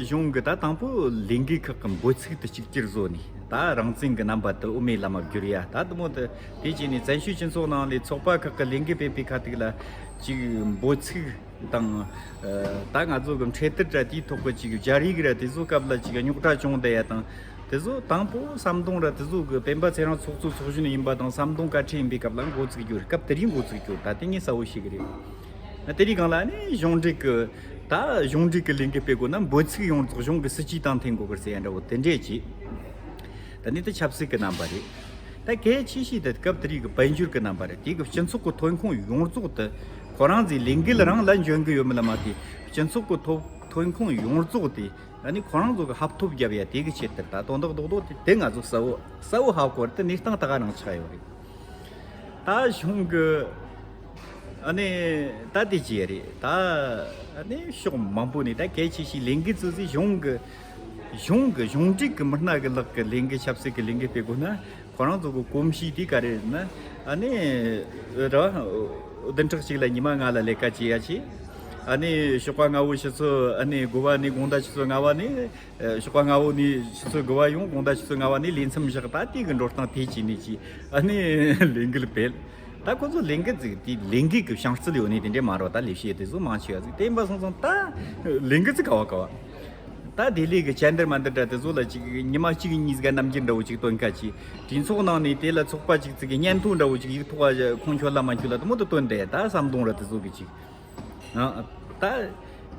གཞུང་གི་ད་དང་པོ་ལས་འགུལ་ཁག་གི་འབོད་ཚིག་དེ་གཅིག་གྱུར་བཟོ་ནས། ད་རང་བཙན་གི་རྣམ་པ་དེ་དབུ་མའི་ལམ་བསྒྱུར་ཡ། ད་དུ་མོ་དེ་དེ་བྱས་ནས་བཙན་བྱོལ་སྤྱི་ཚོགས་ནང་ལས་ཚོགས་པ་ཁག་གི་ལས་འགུལ་སྤེལ་བའི་ཁ་ཐུག་ལ་ཅིག་འབོད་ཚིག་དང་། ཨ། ད་ང་ཚོ་གི་འཕྲེད་དར་ར་དེའི་ཐོག་གི་ཅིག་སྦྱར་ཡིག་ར་དེ་ཚོ་སྐབས་ལ་ཅིག་རྙོག་དྲ་བྱུང་བསྡད་ཡ་དང་། དེ་ཚོ་དང་པོ་ཟམ་གདོང་ར་དེ་ཚོ་གི་སྤེན་པ་ཚེ་རིང་ཚོགས་གཙོ་ཚོགས་གཞོན་ཡིན་པ་དང་ཟམ་གདོང་བཀའ་ཁྲི་ཡིན་པའི་སྐབས་ལ་འགོ་བཙུགས་རྒྱུ་རེད། སྐབས་དེ་རིང་འགོ་བཙུགས་རྒྱུ་རེད། ད་དེ་ངས་གསལ་བོ་ཤེས་གི་རེད། ད་དེ་རིང་གང་ལ་ནི་གཞུང་འབྲེལ་གི་ད་གཞུང་འབྲེལ་གི་ལས་འགུལ་སྤེལ་དགོས་ན་འབོད་ཚིག་ཡོངས་རྫོགས་གཞུང་གི་སྲིད་ཇུས་དང་མཐུན་དགོས་གི་ཟེར་ཡ་འདྲ་བོ་དེ་འདྲས་ཀྱིས། ད་ནི་དེ་ཆབ་སྲིད་ཀྱི་རྣམ་པ་རེད། ད་གལ་ཆེ་ཤོས་དེ་སྐབས་དེ་རིང་གི་དཔལ་འབྱོར་གྱི་རྣམ་པ་རེད། དེ་གི་སྤྱི་ཚོགས་ཀྱི་ཐོན་ཁུངས་ཡོངས་རྫོགས་དེ་ཁོ་རང་ཚོའི་ལས་འགུལ་རང་ལ་འཇོན་གི་ཡོད་མེད་ལ་མ་ལྟོས། སྤྱི་ཚོགས་ཀྱི་ཐོ་ཐོན་ཁུངས་ཡོངས་རྫོགས་དེ་ཨ་ནི་ཁོ་རང་ཚོ་གི་ཧབ་ཐོབ་རྒྱབ་ཡ་དེ་གི་ཆེད་དུ་ད་དོན་དག་རྡོག་རྡོག་དེ་དེ་ང་ཚོ་གསལ་བོ་གསལ་བོ་ཧ་གོ་རེད། དེ་གནས་སྟངས་ད་ག་རང་ཆགས་ཡོད་རེད། ད་གཞུང་གི་ཨ་ནི་ད་དེ་ཅི་རེད། ད་ཨ་ནི་ཕྱོགས་མང་པོ་ནས་ད་གལ་ཆེ་ཤོས་ལས་འགུལ་ཚོ་ཚོས་གཞུང་གི་གཞུང་གི་གཞུང་འབྲེལ་གི་མི་སྣ་གི་ལག་གི་ལས་འགུལ་ཆབ་སྲིད་གི་ལས་འགུལ་སྤེལ་དགོས་ན། ཁོ་རང་ཚོ་གི་གོམས་གཤིས་དེ་ག་རེ་རེད་ན། ཨ་ནི་ར་བདུན་ཕྲག་གཅིག་ལ་ཉི་མ་ལྔ་ལ་ལས་ཀ་བྱེད་ཡ་ཆེ། ཨ་ནི་ཞོགས་པ་སྔ་བོ་ཆུ་ཚོད་ཨ་ནི་དགུ་པ་ནས་དགོང་དག་ཆུ་ཚོད་ལྔ་པ་ནས། ཨ། ཞོགས་པ་སྔ་བོ་ནས་ཆུ་ཚོད་དགུ་པ་ཡོང་། དགོང་དག་ཆུ་ཚོད་ལྔ་པ་ནས་ལས་མཚམས་བཞག་ད་དེ་གི་འགྲོ་སྟངས་དེ་བྱས་ནས་ཀྱི་ཨ་ནི་ལས་འགུལ་སྤེལ། ད་ཁོ་ཚོ་ལས་འགུལ་ཅིག་དེ་ལས་འགུལ་གྱི་བྱང་རྩལ་ཡོད་ནི་དེ་འདྲས་མ་རེད། ད་ལས་བྱེད་དེ་ཚོ་མང་ཆེ་བ་ཅིག་དེ་ཡིན་པ་སོང་ཙང་ད་ལས་འགུལ་ཅིག་ག་བ་ག་བ། ད་ལྡི་ལི་གི་ཇན་ཏར་མན་ཏར་འདྲ་དེ་ཚོ་ལ་ཅིག་ཉི་མ་གཅིག་གཉིས་ཀ་རྣམ་འགྱུར་འདྲ་བོ་ཅིག་སྟོན་ཁ་ཅིག་གྲོས་ཚོགས་ནང་ནས་དེ་ལ་ཚོགས་པ་ཅིག་ཅིག་གི་སྙན་ཐོ་འདྲ་བོ་ཅིག་ཡིག་ཐོག་ཁོང་ཁྱོད་ལ་མ་ཁྱོད་ལ་དེ་མོ་དུ་སྟོན་དེ་ད་ཟམ་གདོང་ར་དེ་ཚོ་གི་ཅིག་ཨ། ད།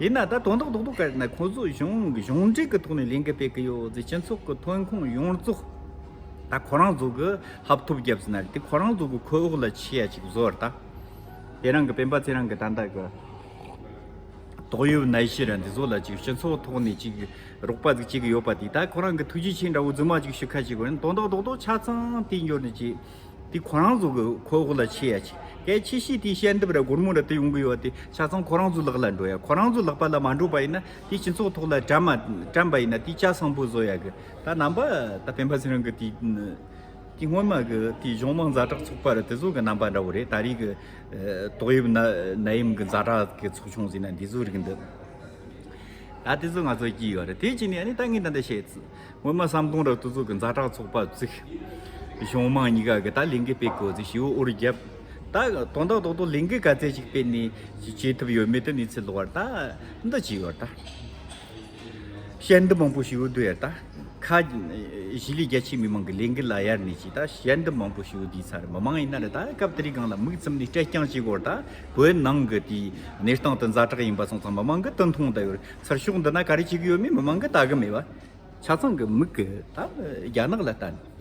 ཡིན་ན་ད་དོན་དག་རྡོག་རྡོག་ག་རེ་ན་ཁོང་ཚོ་གཞུང་གཞུང་འབྲེལ་གྱི་ཐོག་ནས་ལས་འགུལ་སྤེལ་གི་ཡོད་ཟེར། སྤྱི་ཚོགས་ཀྱི་ཐོན་ཁུངས་ཡོངས་རྫོགས་ད་ཁོ་རང་ཚོ་གི་ཧབ་ཐོབ་བརྒྱབ་ཟིན་ན་རེད། དེ་ཁོ་རང་ཚོ་གི་ཁོག་འོག་ལ་ཆེ་ཡ་ཅིག་བཟོ་བར་ད། དེ་རང་གི་སྤེན་པ་ཚེ་རིང་གི་ད་ལྟ་གི་ཏོག་དབྱིབས་ནད་གཞི་ར་འདི་ཚོ་ལ་ཅིག་སྤྱི་ཚོགས་ཐོག་ནས་ཅིག་རོགས་པ་ཟིག་བྱེད་གི་ཡོད་པ་དེ་ད་ཁོ་རང་གི་ཐུགས་རྗེ་ཆེ་འདྲ་བོ་རྫུན་མ་ཅིག་ཞུ་ཁ་ཅིག་གོ་ཡིན། དོན་དག་རྡོག་རྡོག་ཆ་ཚང་དེ་འབྱོར་ནས་ཅིག་དེ་ཁོ་རང་ཚོ་གི་ཁོག་འོག་ལ་ཆེ་ཡ་ཅིག་གལ་ཆེ་ཤོས་དེའི་ཞལ་འདེབས་ར་སྒོར་མོ་ར་དེ་ཡོང་གི་ཡོད་པ་དེ་ཆ་ཚང་ཁོ་རང་ཚོའི་ལག་ལ་འགྲོ་ཡ། ཁོ་རང་ཚོའི་ལག་པ་ལ་མ་འགྲོ་བ་ཡིན་ན་དེ་སྤྱི་ཚོགས་ཐོག་ལ་དྲན་མ་དྲན་པ་ཡིན་ན་དེ་ཆ་ཚང་པོ་བཟོ་ཡ་གི་ད་རྣམ་པ་ད་སྤེན་པ་ཚེ་རིང་གི་དེ་དེ་སྔོན་མ་གི་དེ་གཞུང་མང་ཛ་དྲག་ཚོགས་པ་ར་དེ་ཚོ་གི་རྣམ་པ་འདྲ་བོ་རེད། ད་རེས་གི་ཏོག་དབྱིབས་ནད་ནད་ཡམས་གི་ཛ་དྲག་གི་ཚོགས་ཆུང་ཟེར་ན་འདི་ཚོ་རིགས་འདི། ད་དེ་ཚོ་ང་ཚོ་སྐྱིད་ཡོད་རེད། དེ་བྱས་ནས་ཨ་ནི་ད་ངས་ད་འདི་བཤད་ཚུལ་ངོ་མ་བསམ་གཏོང་ར་དེ་ཚོ་གི་ཛ་དྲག་ཚོགས་པ་བཙུགས། གཞུང་མང་གཉིས་ཀ་གི་ད་ལས་འགུལ་སྤེལ་དགོས་ཚུལ་ཞེ་པོ་འུར་བརྒྱབ། ད་དོན་དག་རྡོག་རྡོག་ལས་འགུལ་ག་ཚད་ཅིག་སྤེལ་ནས་ཅིག་བྱེད་ཐུབ་ཡོད་མེད་དེ་གནས་ཚུལ་ལོག་པར་ད་འདི་བྱས་ཡོད་ད། ཞལ་འདེབས་མང་པོ་ཞིག་ཡོད་དུ་ཡར་ད། ཁ་གཞིས་ལུས་རྒྱ་ཆེ་མི་མང་གི་ལས་འགུལ་ལ་ཡར་ནས་ཅིག་ད་ཞལ་འདེབས་མང་པོ་ཞིག་ཡོད་དུས་ཚར། མི་མང་ཡིན་ན་རེད་ད་སྐབས་དེ་རིང་སྒང་ལ་མིག་བཙུམ་ནས་སྤྲད་རྐྱང་བྱེད་དགོས་རེད་ད། བོད་ནང་གི་དེའི་གནས་སྟངས་དེ་ཛ་དྲག་ཡིན་པ་སོང་ཙང་མི་མང་གི་དོན་མཐོང་ད་ཡོད་རེད། ཚུར་ཕྱོགས་འདི་ན་ག་རེ་བྱེད་གི་ཡོད་མེད་མི་མང་གི་ལྟ་གི་མེད་པ། ཆ་ཚང་གི་མིག་གི་ད་རྒྱ་ནག་ལ་ལྟ་ནས།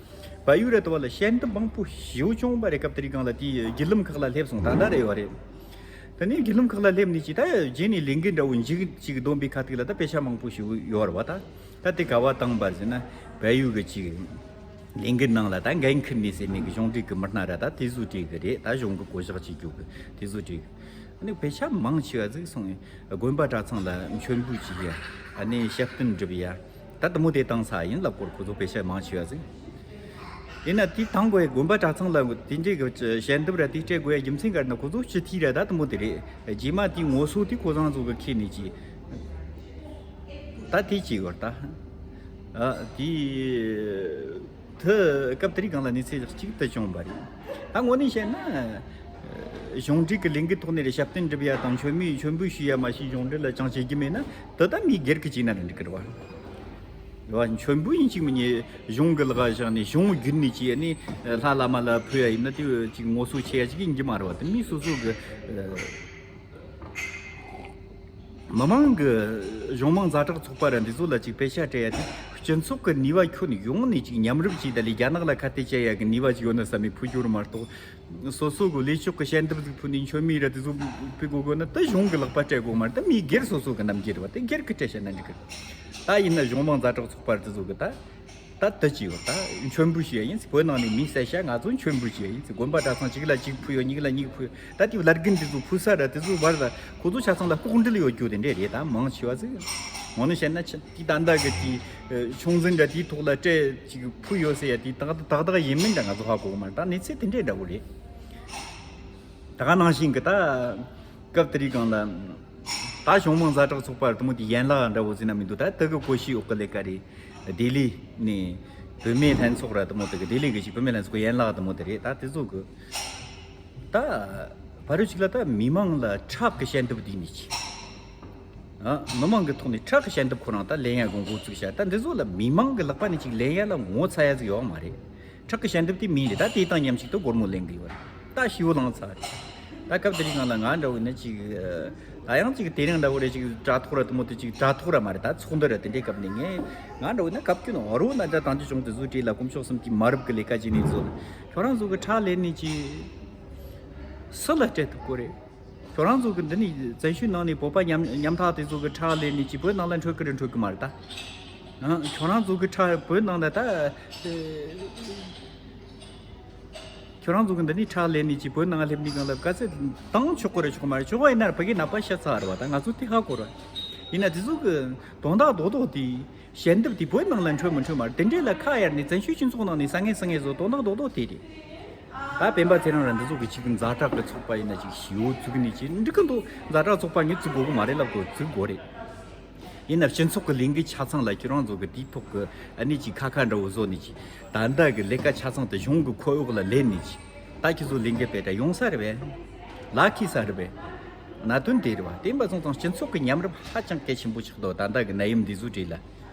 བལ་ཡུལ་ར་དུ་བ་ལ་ཞལ་འདེབས་མང་པོ་ཞེ་པོ་བྱུང་བ་རེད། སྐབས་དེ་རིང་སྒང་ལ་དེའི་བརྒྱུད་ལམ་ཁག་ལ་སླེབས་སོང་ད་ལྟ་རེད་བ་རེད། དེ་ནས་བརྒྱུད་ལམ་ཁག་ལ་སླེབས་ནས་ཅི་ད་རྗེས་ནས་ལས་འགུལ་འདྲ་བོ་མཇུག་ཅིག་བསྡོམས་པའི་ཁ་ཐུག་ལ་ད་དཔེ་ཆ་མང་པོ་ཞིག་ཡོད་རེད་བ་ད། ད་དེ་ག་བ་བཏང་བར་ཟེར་ན་བལ་ཡུལ་གི་ཅིག་ལས་འགུལ་ནང་ལ་ད་འགན་འཁུར་ནས་ཟེར་ནས་གི་གཞུང་འབྲེལ་གི་མི་སྣ་ར་ད་དེ་ཚོ་བྲིས་གི་རེད། ད་གཞུང་གི་བསྐོ་གཞག་བྱེད་རྒྱུ་གི་དེ་ཚོ་བྲིས་གི། ཨ་ནི་དཔེ་ཆ་མང་ཆེ་བ་ཟིག་སོང་། དགོན་པ་གྲྭ་ཚང་ལ་མཆོད་འབུལ་བྱེད་ཡ། ཨ་ནི་ཞབས་བརྟན་སྒྲུབ་ཡ། ད་དེ་མོ་དེ་བཏང་ས་ཡིན་ལབ་སྐོར་ཁོ་ཚོ་དཔེ་ཆ་མང་ཆེ་བ་ཟིག་ཡིན་ན་དེ་དང་པོའི་དགོན་པ་གྲྭ་ཚང་ལ་དེ་འདྲའི་གི་ཞལ་འདེབས་ར་དེ་སྤྲད་དགོས་ཡ་རྒྱུ་མཚན་ག་རེ་ན་ཁོ་ཚོ་སྤྱི་འཐུས་ར་ད་དེ་མོ་དེ་རེད། རྗེས་མ་དེའི་ངོ་སོ་དེ་ཁོ་རང་ཚོ་གི་ཁྱེར་ནས་ཅི། ད་དེ་ཅི་ཡོད་ད། ཨ་དེ། དེ་སྐབས་དེ་རིང་སྒང་ལ་གནས་ཚུལ་གཅིག་ཏུ་བྱུང་བ་རེད། ད་དངོས་གནས་བཤད་ན། གཞུང་འབྲེལ་གྱི་ལས་འགུལ་ཐོག་ནས་རེ་ཞབས་བརྟན་སྒྲུབ་ཡ་དང་མཆོད་མེ་མཆོད་འབུལ་ཞུ་ཡ་མ་ཞིག་གཞུང་འབྲེལ་ལ་ཅང་བྱེད་རྒྱུ་མེད་ན་དེ་ད་མི་སྒེར་གྱི་བྱས་ན་རེ་འགྲིག་གི་རེད་བ། རེད་བ། མཆོད་འབུལ་ཡིན་གཅིག་མིན་གཉིས་གཞུང་གི་ལག་བཞག་ནས་གཞུང་བརྒྱུད་ནས་བྱས་ནས་ལྷ་བླ་མ་ལ་ཕུལ་ཡ་ཡིན་ན་དེ་ཅིག་ངོ་སོ་ཆེ་ཡ་ཅིག་ཡིན་གྱི་མ་རེད་བ། དེ་མི་སོ་སོ་གི་མི་མང་གི་གཞུང་མང་ཛ་དྲག་ཚོགས་པ་ར་འདི་ཚོ་ལ་ཅིག་དཔེ་ཆ་སྤྲད་ཡ་དེ་སྤྱི་ཚོགས་ཀྱི་ནུས་པ་ཁྱོན་ཡོངས་ནས་ཅིག་མཉམ་རུབ་བྱས་ད་ལས་རྒྱ་ནག་ལ་ཁ་གཏད་བཅག་ཡ་གི་ནུས་པ་ཅིག་ཡོད་ན་བསམ་མེད་ཕུལ་རྒྱུ་རུ་མ་གཏོགས། སོ་སོ་གི་ལས་ཕྱོགས་ཀྱི་ཞལ་འདེབས་ཟིག་ཕུལ་ནས་མཆོད་མེ་ར་དེ་ཚོ་ཕུལ་དགོས་དགོས་ན་ད་གཞུང་གི་ལག་པ་སྤྲད་དགོས་མ་རེད། ད་མི་སྒེར་སོ་སོ་གི་རྣམ་འགྱུར་རེད་བ། དེ་སྒེར་གི་སྤྲད་བྱས་ན་འགྲིག་གི། ད་ཡིན་ན་གཞུང་མང་ཛ་དྲག་ཚོགས་པ་ར་དེ་ཚོ་གི་ད། ད་ལྟ་ཅི་ཡོད་ད་མཆོད་འབུལ་ཞུ་ཡ་ཡིན་ཟེར། བོད་ནང་ནས་མི་བསད་ཤ་ང་ཚོ་མཆོད་འབུལ་ཞུ་ཡ་ཡིན་ཟེར། དགོན་པ་གྲྭ་ཚང་གཅིག་ལ་གཅིག་ཕུལ་ཡོད་གཉིས་ལ་གཉིས་ཕུལ་ཡོད། ད་དེ་བླ་རྒན་དེ་ཚོ་ཕུལ་ས་ར་དེ་ཚོ་བར་ལ་ཁོ་ཚོ་ཆ་ཚང་ལ་ལྐོག་འབྲེལ་ཡོད་རྒྱུ་དེ་འདྲས་རེད། ད་མང་ཆེ་བ་ཟིག་ངོ་ནས་བཤད་ན་ཆ་དེ་ད་ལྟ་གི་དེ་ཆུང་འཛིན་འདྲ་དེའི་ཐོག་ལ་སྤྲད་ཅིག་ཕུལ་ཡོད་ཟེར་ཡ་དེ་ཏག་ཏག་ཏག་ཏག་ཡིན་མིན་འདྲ་ང་ཚོ་ཧ་གོ་གི་མ་རེད། ད་གནས་ཚུལ་དེ་འདྲས་འདྲ་བོ་རེད། ད་ག་ནང་བཞིན་གི་ད། སྐབས་དེ་རིང་སྒང་ལ། ད་གཞུང་མང་ཛ་དྲག་ཚོགས་པ་དེ་མོ་དེ་ཡན་ལག་འདྲ་བོ་ཟེར་ན་མི་འདུག་ད་དེ་གི་གོ་ཤེས་འོག་གི་ལས་ཀ་རེད། ལྡི་ལི་ནས་བུད་མེད་ལྷན་ཚོགས་ར་དེ་མོ་དེ་གི་ལྡི་ལི་གི་ཅིག་བུད་མེད་ལྷན་ཚོགས་ཡན་ལག་དེ་མོ་དེ་རེད། ད་དེ་ཚོ་གི་ད་ཕ་རོལ་ཅིག་ལ་ད་མི་མང་ལ་ཁྲག་གི་ཞལ་འདེབས་བསྡུས་ནས་ཅིག་ཨ། མི་མང་གི་ཐོག་ནས་ཁྲག་གི་ཞལ་འདེབས་ཁོ་རང་ད་ལེན་ཡ་གི་འགོ་བཙུགས་བྱ། ད་འདི་ཚོ་ལ་མི་མང་གི་ལག་པ་ནས་ཅིག་ལེན་ཡ་ལ་ངོ་ཚ་ཡ་ཟིག་ཡོད་མ་རེད། ཁྲག་གི་ཞལ་འདེབས་དེ་མིན་རེད། ད་དེ་དང་མཉམ་གཅིག་ཏུ་སྒོར་མོ་ལེན་གི་ཡོད་རེད། ད་ཤི་བོ་ལངས་ཚར་རེད། ད་སྐབས་དེ་རིང་སྒང་ལ་ང་འདྲ་བོ་ཡིན་ན་ཅིག་ད་ཡང་ཅིག་དེ་རིང་འདྲ་བོ་རེད། ཅིག་དྲ་ཐོག་ར་དེ་མོ་དེ་ཅིག་དྲ་ཐོག་ར་མ་རེད། ད་ཚོགས་འདུ་ར་དེ་འདྲའི་སྐབས་ནས་ངས་ང་འདྲ་བོ་ཡིན་ན་སྐབས་བསྐྱོན་རོ་ན་ད་དང་ཅི་བྱུང་དེ་ཚོ་བྲིས་ལ་དཀོན་མཆོག་གསུམ་གྱིས་མ་རབས་ཀྱི་ལས་ཀ་བྱས་ནས་ཚོ་ཁྱོད་རང་ཚོ་གི་ཁྲག་ལེན་ནས་ཅིག་སུ་ལ་སྤྲད་ཐུབ་གོ་རེད། ཁྱོད་རང་ཚོ་གི་འདི་ནི་བཙན་བྱོལ་ནང་ནས་བོད་པ་ཉམ་ཉམ་ཐག་དེ་ཚོ་གི་ཁྲག་ལེན་ནས་ཅིག་བོད་ནང་ལ་འཕྲོད་ཀི་རེད་འཕྲོད་ཀི་མ་རེད་ད། ཨང་། ཁྱོད་རང་ཚོ་གི་ཁྲག་བོད་ནང་ལ་ད། ཨེ། ཁྱོད་རང་ཚོ་གི་འདི་ནི་ཁྲག་ལེན་ནས་ཅིག་བོད་ནང་སླེབས་ནི་གང་ལ་ག་ཚད་བཏང་ཆོག་གི་རེད་ཆོག་གི་མ་རེད། ཆོག་པ་ཡིན་ན་ཕ་གི་ནད་པ་ཤ་ཚ་རེད་བ། ད་ང་ཚོ་དེ་ཧ་གོ་རེད། ཡིན་ན་དེ་ཚོ་གི་དོན་དག་རྡོག་རྡོག་དེ་ཞལ་འདེབས་དེ་བོད་ནང་ལ་འཕྲོད་མི་འཕྲོད་མ་རེད། དེ་འདྲས་ལ་ཁ་གཡར་ནས་བཙན་བྱོལ་སྤྱི་ཚོགས་ནང་ནས་ས་ངན་ས་ངན་བཟོ་དོན་དག་རྡོག་རྡོག་དེ་རེད། ད་སྤེན་པ་ཚེ་རིང་ར་འདི་ཚོ་གི་ཅིག་ཛ་དྲག་གི་ཚོགས་པ་ཡིན་ན་ཅིག་ཞི་བོ་བཙུགས་ནས་ཅིག་འགྲིག་གི་འདུག་ཛ་དྲག་ཚོགས་པ་ངས་བཙུགས་དགོས་གི་མ་རེད་ལབ་དགོས། བཙུགས་དགོས་རེད། ཡིན་ན་སྤྱི་ཚོགས་ཀྱི་ལས་འགུལ་ཆ་ཚང་ལ་ཁྱེད་རང་ཚོ་གི་དེའི་ཐོག་གི་ཨ་ནི་ཅིག་ཁ་ཁ་འདྲ་བོ་བཟོ་ནས་ཅིག་ད་ལྟ་གི་ལས་ཀ་ཆ་ཚང་དུ་གཞུང་གི་ཁོག་འོག་ལ་ལེན་ནས་ཅིག་ ད་ཁྱེད་ཚོ་ལས་འགུལ་སྤེལ་ད་ཡོང་ས་རེད་པས། ལ་ཁི་ས་རེད་པས། གནད་དོན་དེ་རེད་བ། དེ་ཡིན་པ་སོང་ཙང་སྤྱི་ཚོགས་ཀྱི་མཉམ་རུབ་ཧ་ཅང་གལ་ཆེན་པོ་ཆགས་འདུག་ད་ལྟ་གི་ནད་ཡམས་འདི་ཚོ་གྲས་ལ། རེད་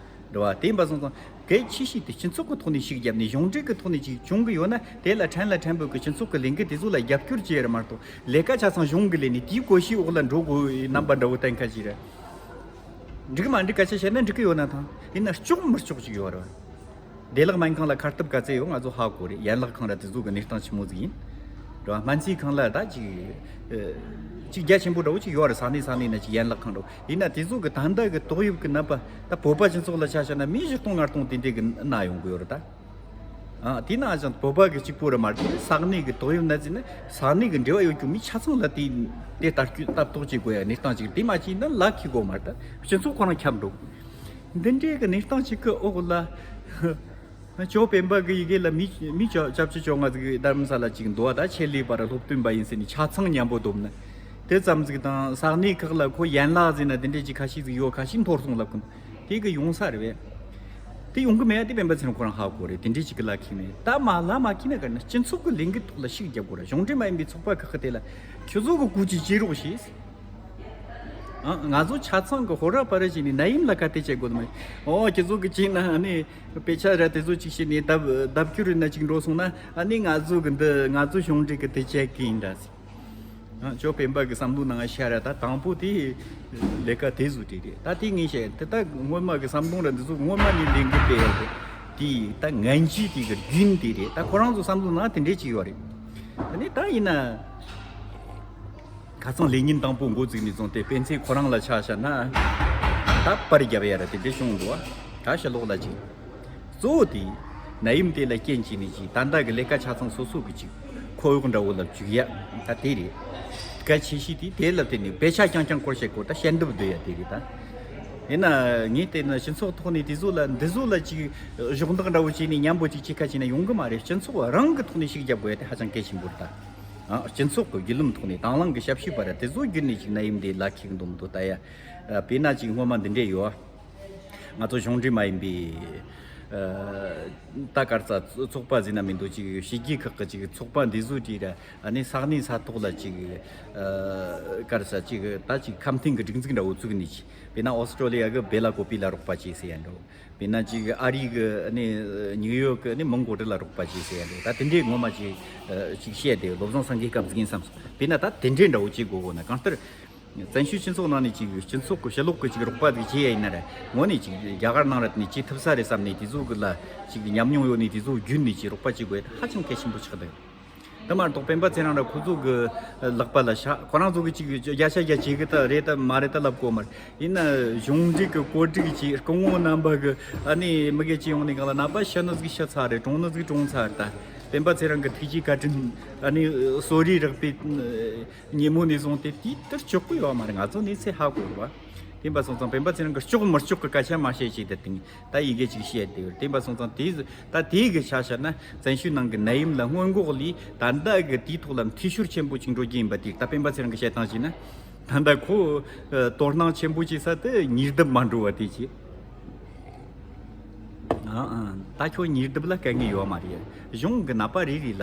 བ། དེ་ཡིན་པ་སོང་ཙང་གལ་ཆེ་ཤོས་དེ་སྤྱི་ཚོགས་ཀྱི་ཐོག་ནས་ཤུགས་བརྒྱབ་ནས་གཞུང་འབྲེལ་གྱི་ཐོག་ནས་ཅིག་བྱུང་གི་ཡོད་ན། དེ་ལ་ཕྲན་ལ་ཕྲན་བུ་གི་སྤྱི་ཚོགས་ཀྱི་ལས་འགུལ་དེ་ཚོ་ལ་རྒྱབ་སྐྱོར་བྱེད་ཡ་རེད་མ་གཏོགས། ལས་ཀ་ཆ་ཚང་གཞུང་གི་ལས་ནས་དེའི་བཀོད་ཤིང་འོག་ལ་འགྲོ་དགོས་རྣམ་པ་འདྲ་བོ་གཏན་འཁེལ་ཞིག་རེད། འགྲིག་མ་འགྲིག་སྐད་ཆ་བཤད་ན་འགྲིག་གི་ཡོད་ན་ཐང་། ཡིན་ན་ལྕོགས་མི་ལྕོགས་ཅིག་ཡོད་རེད། བདེ་བླག་སྨན་ཁང་ལ་ཁ་གཏད་ག་ཚད་ཡོད་ང་ཚོ་ཧ་གོ་རེད། ཡན་ལག་ཁང་ར་དེ་ཚོ་གི་གནས་སྟངས་ཆི་མོ་ཟིག་ཡིན། རེད་བ། སྨན་རྩིས་ཁང་ལ་ད་ཅིག་ཨ་ཅིག་རྒྱ་ཆེན་པོ་འདྲ་བོ་ཅིག་ཡོད་རེད། ས་གནས་ས་གནས་ན་ཅིག་ཡན་ལག་ཁང་འདྲ་བོ། ཡིན་ན་དེ་ཚོ་གི་ད་ལྟ་གི་ཏོག་དབྱིབས་གི་ནད་པ་ད་བོད་པ་སྤྱི་ཚོགས་ལ་ཆ་བཞག་ན་མི་བཞི་སྟོང་ལྔ་སྟོང་དེ་འདྲས་གི་ན་ཡོང་གི་ཡོད་རེད་ད། ཨ། དེས་ན་ཨ་ཅང་བོད་པ་གི་གཅིག་པོ་ར་མ་རེད། ས་གནས་གི་ཏོག་དབྱིབས་ནད་ཟེར་ན་ས་གནས་གི་འབྲེལ་བ་ཡོད་རྒྱུ་མི་ཆ་ཚང་ལ་དེ་དེ་ལྟ་སྐྱོད་ལྟ་རྟོག་བྱེད་དགོས་ཡ་གནས་སྟངས་ཅིག་དེ་མ་བྱས་ན་ལ་ཁི་དགོས་མ་རེད། ད་སྤྱི་ཚོགས་ཁོ་རང་ཁྱབ་འགྲོ། འདི་འདྲའི་གི་གནས་སྟངས་ཅིག་གི་འོག་ལ་ཅོ་སྤེན་པ་གི་ཡི་གེ་ལ་མི་མི་ཅོ་ཅབ་ཅི་ཅོ་ང་ཟིག་རྡ་རམ་ས་ལ་ཅིག་འདུག་བ། ད་ཆེད་ལས་པ་ར་སློབ་སྟོན་པ་ཡིན་ཟེར་ནས་ཆ་ཚང་མཉམ་པོ་བསྡོམས་ན་དེ་ཙམ་ཟིག་དང་། ས་གནས་ཁག་ལ་ཁོ་ཡན་ལག་ཟེར་ན་དེ་འདྲའི་ཅིག་ཁ་ཤས་ཟིག་ཡོད། ཁ་ཤས་འཐོར་སོང་ལབ་གི་འདུག་དེ་གི་ཡོང་ས་རེད་པས། དེ་ཡོང་གི་མེད་ཡ་དེ་སྤེན་པ་ཚེ་རིང་ཁོ་རང་ཧ་གོ་རེད། དེ་འདྲའི་ཅིག་གི་ལ་ཁེལ་མེད། ད་མ་ལ་མ་ཁེལ་ན་ག་ན་སྤྱི་ཚོགས་ཀྱི་ལས་འགུལ་ཐོག་ལ་ཤུགས་རྒྱབ་དགོས་རེད། གཞུང་འབྲེལ་མ་ཡིན་པའི་ཚོགས་པ་ཁག་གི་དེ་ལ་ཁྱོད་ཚོ་གི་སྐུ་ཅི་ཅི་རོགས་ཞེས། ཨ། ང་ཚོ་ཆ་ཚང་གི་ཧོ་ར་པ་ར་བྱས་ནས་ནད་ཡམས་ལ་ག་དེ་བྱེད་དགོས་མེད། ཨོ་ཁྱེད་ཚོ་གི་ཅིག་ན་ཨ་ནི་དཔེ་ཆ་ར་དེ་ཚོ་ཅིག་བྱས་ནས་ལྡབ་ལྡབ་སྐྱོར་རེད་ན་ཅིག་འགྲོ་སོང་ན། ཨ་ནི་ང་ཚོ་གི་འདི་ང་ཚོ་གཞུང་འབྲེལ་གི་དེ་བྱེད་གི་ཡིན་ད་ཟེར། ཨ། ཅོ་སྤེན་པ་གི་བསམ་བློ་ནང་ཤར་ར་ད་དང་པོ་དེ་ལས་ཀ་དེ་བཟོ་དེ་རེད། ད་དེ་ངས་བཤད་དེ་ད་སྔོན་མ་གི་བསམ་བློ་ར་འདི་ཚོ་སྔོན་མ་ནས་ལས་འགུལ་སྤེལ་ཡ་དེ་དེ་ད་ངན་ཇུས་དེ་གི་རྒྱུན་དེ་རེད། ད་ཁོ་རང་ཚོ་བསམ་བློ་ནང་དེ་འདྲས་ཅིག་ཡོད་རེད། ད་ནི་ད་ཡིན་ན་ཁ་སང་ལས་ཉིན་དང་པོ་འགོ་བཙུགས་ནས་བཟུང་སྟེ་སྤེན་ཚེ་ཁོ་རང་ལ་ཆ་བཞག་ན་ད་པར་རྒྱབ་ཡ་ར་དེ་འདྲས་བྱུང་འདུག་བ། ད་ཕྱི་ལོགས་ལ་ཅིག་གཙོ་བོ་དེ་ནད་ཡམས་དེ་ལ་རྐྱེན་བྱས་ནས་ཅིག་ད་ལྟ་གི་ལས་ཀ་ཆ་ཚང་སོ་སོ་གི་ཅིག་ཁོར་ཡུག་འདྲ་བོ་ལ་འཇུག་ཡ་ད་དེ་རེད། གལ་ཆེ་ཤོས་དེ་དེ་ལ་བརྟེན་ནས་དཔེ་ཆ་རྐྱང་རྐྱང་སྐོར་བཤད་སྐོར་ད་བཤད་འདེབས་སྡོད་ཡ་དེ་རེད་ད། ཡིན་ན་ངས་བལྟས་ན་སྤྱི་ཚོགས་ཐོག་ནས་དེ་ཚོ་ལ་འདི་ཚོ་ལ་ཅིག་གཞོགས་འདེགས་འདྲ་བོ་བྱས་ནས་མཉམ་པོ་ཅིག་ཅིག་ཁ་བྱས་ན་ཡོང་གི་མ་རེད། སྤྱི་ཚོགས་རང་གི་ཐོག་ནས་ཤུགས་རྒྱབ་དགོས་ཡ་དེ་ཧ་ཅང་གལ་ཆེན་པོ་རེད་ད། ཨ། སྤྱི་ཚོགས་ཀྱི་བརྒྱུད་ལམ་ཐོག་ནས་དང་བླངས་ཀྱི་ཞབས་ཞུ་བར་དེ་ཚོ་བརྒྱུད་ནས་ཅིག་ནད་ཡམས་འདི་ལ་ཁེལ་གི་འདུག་མི་འདུག་ལྟ་ཡ། ཨ། དཔེར་ན་ཅིག་སྔོན་མ་འདི་འདྲས་ཡོད། ང་ཚོ་གཞུང་འབྲེལ་མ་ཡིན་པའི་ཨ་ད་ག་རེ་ཟ་ཚོགས་པ་ཟེར་ན་མི་འདུག་ཅིག་ཕྱི་རྒྱལ་ཁག་གི་ཅིག་ཚོགས་པ་འདི་ཚོ་དེ་ར་ཨ་ནི་ས་གནས་ས་ཐོག་ལ་ཅིག་ཨ་ག་རེ་ཟ་ཅིག་ད་ཅིག་ཁ་འཕྲིན་གྱི་སྒྲིག་འཛུགས་འདྲ་བོ་བཙུགས་ནས་ཅིག་དཔེར་ན་ཨོ་སི་ཀྲོ་ལི་ཡ་གི་སྦེ་ལ་ཀོ་པི་ལ་རོགས་པ་བྱས་ཟེར་ཡ་འདྲ་བོ། དཔེར་ན་ཅིག་ཨ་རི་གི་ཨ་ནི་ནིའུ་ཡོག་གི་ཨ་ནི་མོན་གྷོ་ཊི་ལ་རོགས་པ་བྱས་ཟེར་ཡ་འདྲ་བོ། ད་དེ་འདྲའི་ངོ་མ་ཅིག་ཨ་ཅིག་བཤད་དེ་བློ་བཟང་སེང་གེ་སྐབས་ཟིག་ཡིན་བསམ་སོང་། དཔེར་ན་ད་དེ་འདྲའི་འདྲ་བོ་ཅིག་དགོས་དགོས་ན་གང་ལྟར། བཙན་བྱོལ་སྤྱི་ཚོགས་ནང་ནས་ཅིག་སྤྱི་ཚོགས་ཀྱི་ཕྱི་ལོགས་ཀྱི་ཅིག་རོགས་པ་ཅིག་བྱེད་ཡ་ཡིན་ན་ར། ངོ་ནས་ཅིག་རྒྱ་གར་ནང་ར་ནས་བྱེད་ཐུབ་ས་རེད་བསམ་ནས་དེ་ཚོ་གི་ལ་ཅིག་ཉམས་མྱོང་ཡོད་ནས་དེ་ཚོ་བརྒྱུད་ནས་ཅིག་རོགས་པ་བྱེད་དགོས་ཡ་ཧ་ཅང་གལ་ཆེན་པོ་ཆགས་འདུག་དེ་མ་གཏོགས་སྤེན་པ་ཚེ་རིང་ར་ཁོ་ཚོ་གི་ལག་པ་ལ་ཤ་ཁོ་རང་ཚོ་གི་ཅིག་བརྒྱ་ཆ་བརྒྱ་བྱེད་གི་ད་རེད་ད་མ་རེད་ད་ལབ་གོ་མ་རེད། ཡིན་ན་གཞུང་འབྲེལ་གི་བཀོད་སྒྲིག་ཅིག་སྐུ་ངོ་རྣམ་པ་གི་ཨ་ནི་མི་སྒེར་གྱི་ཡོང་ནས་གང་ལ་ནད་པ་ཤི་ནི་ཟིག་ཤི་ཚར་རེད། གྲོངས་ནི་ཟིག་གྲོངས་ཚར་རེད། ད་སྤེན་པ་ཚེ་རིང་གི་ཐུགས་རྗེ་བཀའ་དྲིན་ཨ་ནི་གསོ་རིག་རག་པའི་ཉིན་མོ་ནས་བཟུང་སྟེ་དེའི་ལྟར་གཅིག་པུ་ཡོད་མ་རེད། ང་ཚོ་གནས་ཚུལ་ཧ་གོ་རེད་བ། དེ་ཡིན་པ་སོང་ཙང་སྤེན་པ་ཚེ་རིང་གི་གཅིག་མི་གཅིག་གི་སྐད་ཆ་མ་བཤད་ཅིག་དེ་དེང་ད་ཡི་གེ་ཅིག་བཤད་དེ་ཡོད། དེ་ཡིན་པ་སོང་ཙང་དེ་ད་དེའི་གི་ཆ་བཞག་ན་བཙན་བྱོལ་ནང་གི་ནད་ཡམས་ལ་སྔོན་འགོག་ལས་ད་ལྟ་གི་དེའི་ཐོག་ལ་འཐུས་ཤོར་ཆེན་པོ་ཅིག་འགྲོ་རྒྱུ་ཡིན་པ་དེ་ད་སྤེན་པ་ཚེ་རིང་གི་བཤད་སྟངས་བྱས་ན། ད་ལྟ་ཁོ་ཨ་དོ་སྣང་ཆེན་པོ་བྱེད་ས་དེ་ཉེས་སྡུབ་མ་འགྲོ་བ་དེ་བྱས། ཨ་ཨ། ད་ཁྱོད་ཉེས་སྡུབ་ལ་དཀའ་ངལ་ཡོད་མ་རེད། གཞུང་གི་ནད་པ་རེ་རེ་ལ་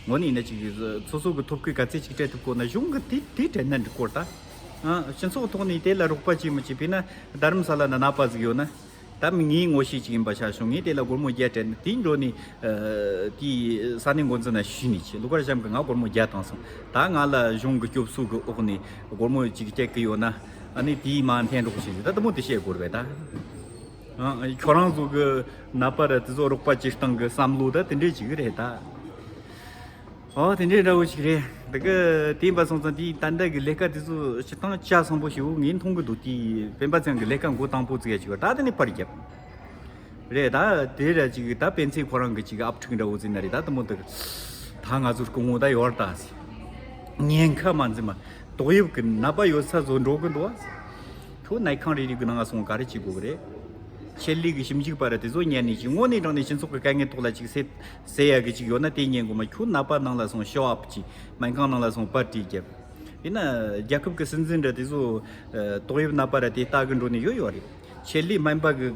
ངོ་ནས་ཡིན་ན་ཅིག་སོ་སོ་གི་ཐོབ་སྐུ་ག་ཚད་ཅིག་སྤྲད་ཐུབ་གོ་ན་གཞུང་གི་དེ་དེ་སྤྲད་ན་འགྲིག་གོ་ད། ཨ་སྤྱི་ཚོགས་ཐོག་ནས་དེ་ལ་རོགས་པ་བྱེད་མི་བྱེད་པས་ན་རྡ་རམ་ས་ལ་ན་ནད་པ་ཟིག་ཡོད་ན། ད་མི་ངའི་ངོ་ཤེས་ཅིག་ཡིན་པ་ཆ་བྱུང་ངས་དེ་ལ་སྒོར་མོ་བརྒྱ་སྤྲད་ན་དེའི་འགྲོ་ནས་ཨ་དེའི་ས་གནས་འགོ་འཛིན་ན་ཞུས་ནས་ཆེ་ལུ་གར་གཤམ་གི་ང་སྒོར་མོ་བརྒྱ་བཏང་སོང་། ད་ང་ལ་གཞུང་གི་སྐྱོབ་གསོ་གི་འོག་ནས་སྒོར་མོ་ཅིག་སྤྲད་གི་ཡོད་ན་ཨ་ནི་དེའི་མ་འཐེན་རོགས་བྱེད་ཟེར། ད་དེ་མོ་དེ་བཤད་དགོས་རེད་པས་ད། ཨ་ཁྱོད་རང་ཚོ་གི་ནད་པ་ར་དེ་ཚོ་རོགས་པ་བྱེད་སྟངས་གི་བསམ་བློ་ད་དེ་འདྲས་ཅིག་རེད་ད། ཨོ་དེ་འདྲས་འདྲ་བོ་ཞིག་རེད། དེ་གི་དེ་ཡིན་པ་སོང་ཙང་དེའི་ད་ལྟ་གི་ལས་ཀ་དེ་ཚོ་སྤྱི་བཏང་ཆ་ཚང་པོ་ཞིག་ངས་མཐོང་གི་འདུག་དེའི་སྤེན་པ་ཚང་གི་ལས་ཀ་འགོ་དང་པོ་བཙུགས་ཡ་ཅིག་ཡོད་ད་དེ་ནས་པར་བརྒྱབ། རེད་ད་དེ་ར་ཅིག་ད་སྤེན་ཚེ་ཁོ་རང་གི་ཅིག་ཨབ་ཕྲུག་འདྲ་བོ་ཟིན་ན་རེད་ད་དེ་མོ་འདུག་ད་ང་ཚོ་སྐུ་ངོ་ད་ཡོད་ད་ཟེར། ཉེན་ཁ་མ་འཛིན་མ་ཏོག་དབྱིབས་གི་ནད་པ་ཡོད་ས་བཟོ་འགྲོ་གི་འདུག་ཨ་ཟེར། ཁྱོད་ནད་ཁང་རེ་རེ་གི་ནང་ང་སོང་ག་རེ་བྱེད་དགོས་གི་རེད། ཆེད་ལས་གི་ཞིབ་འཇུག་པ་ར་དེ་ཚོ་ཉན་ནས་ཅིག་དངོས་གནས་དྲང་གནས་སྤྱི་ཚོགས་ཀྱི་དཀའ་ངལ་ཐོག་ལ་ཅིག་སེ་སེ་ཡ་གི་ཅིག་ཡོད་ན་དེ་ཉན་དགོས་མ། ཁྱོད་ནད་པ་ནང་ལ་སོང་ཤོ་ཨབ་ཅིག་སྨན་ཁང་ནང་ལ་སོང་པར་ཊི་རྒྱབ། ཡིན་ན་རྒྱལ་ཁབ་ཀྱི་སྲིད་འཛིན་འདྲ་དེ་ཚོ་ཨ་ཏོག་དབྱིབས་ནད་པ་ར་དེ་ལྟ་གི་འགྲོ་ནས་ཡོད་ཡོད་རེད། ཆེད་ལས་སྨན་པ་གི་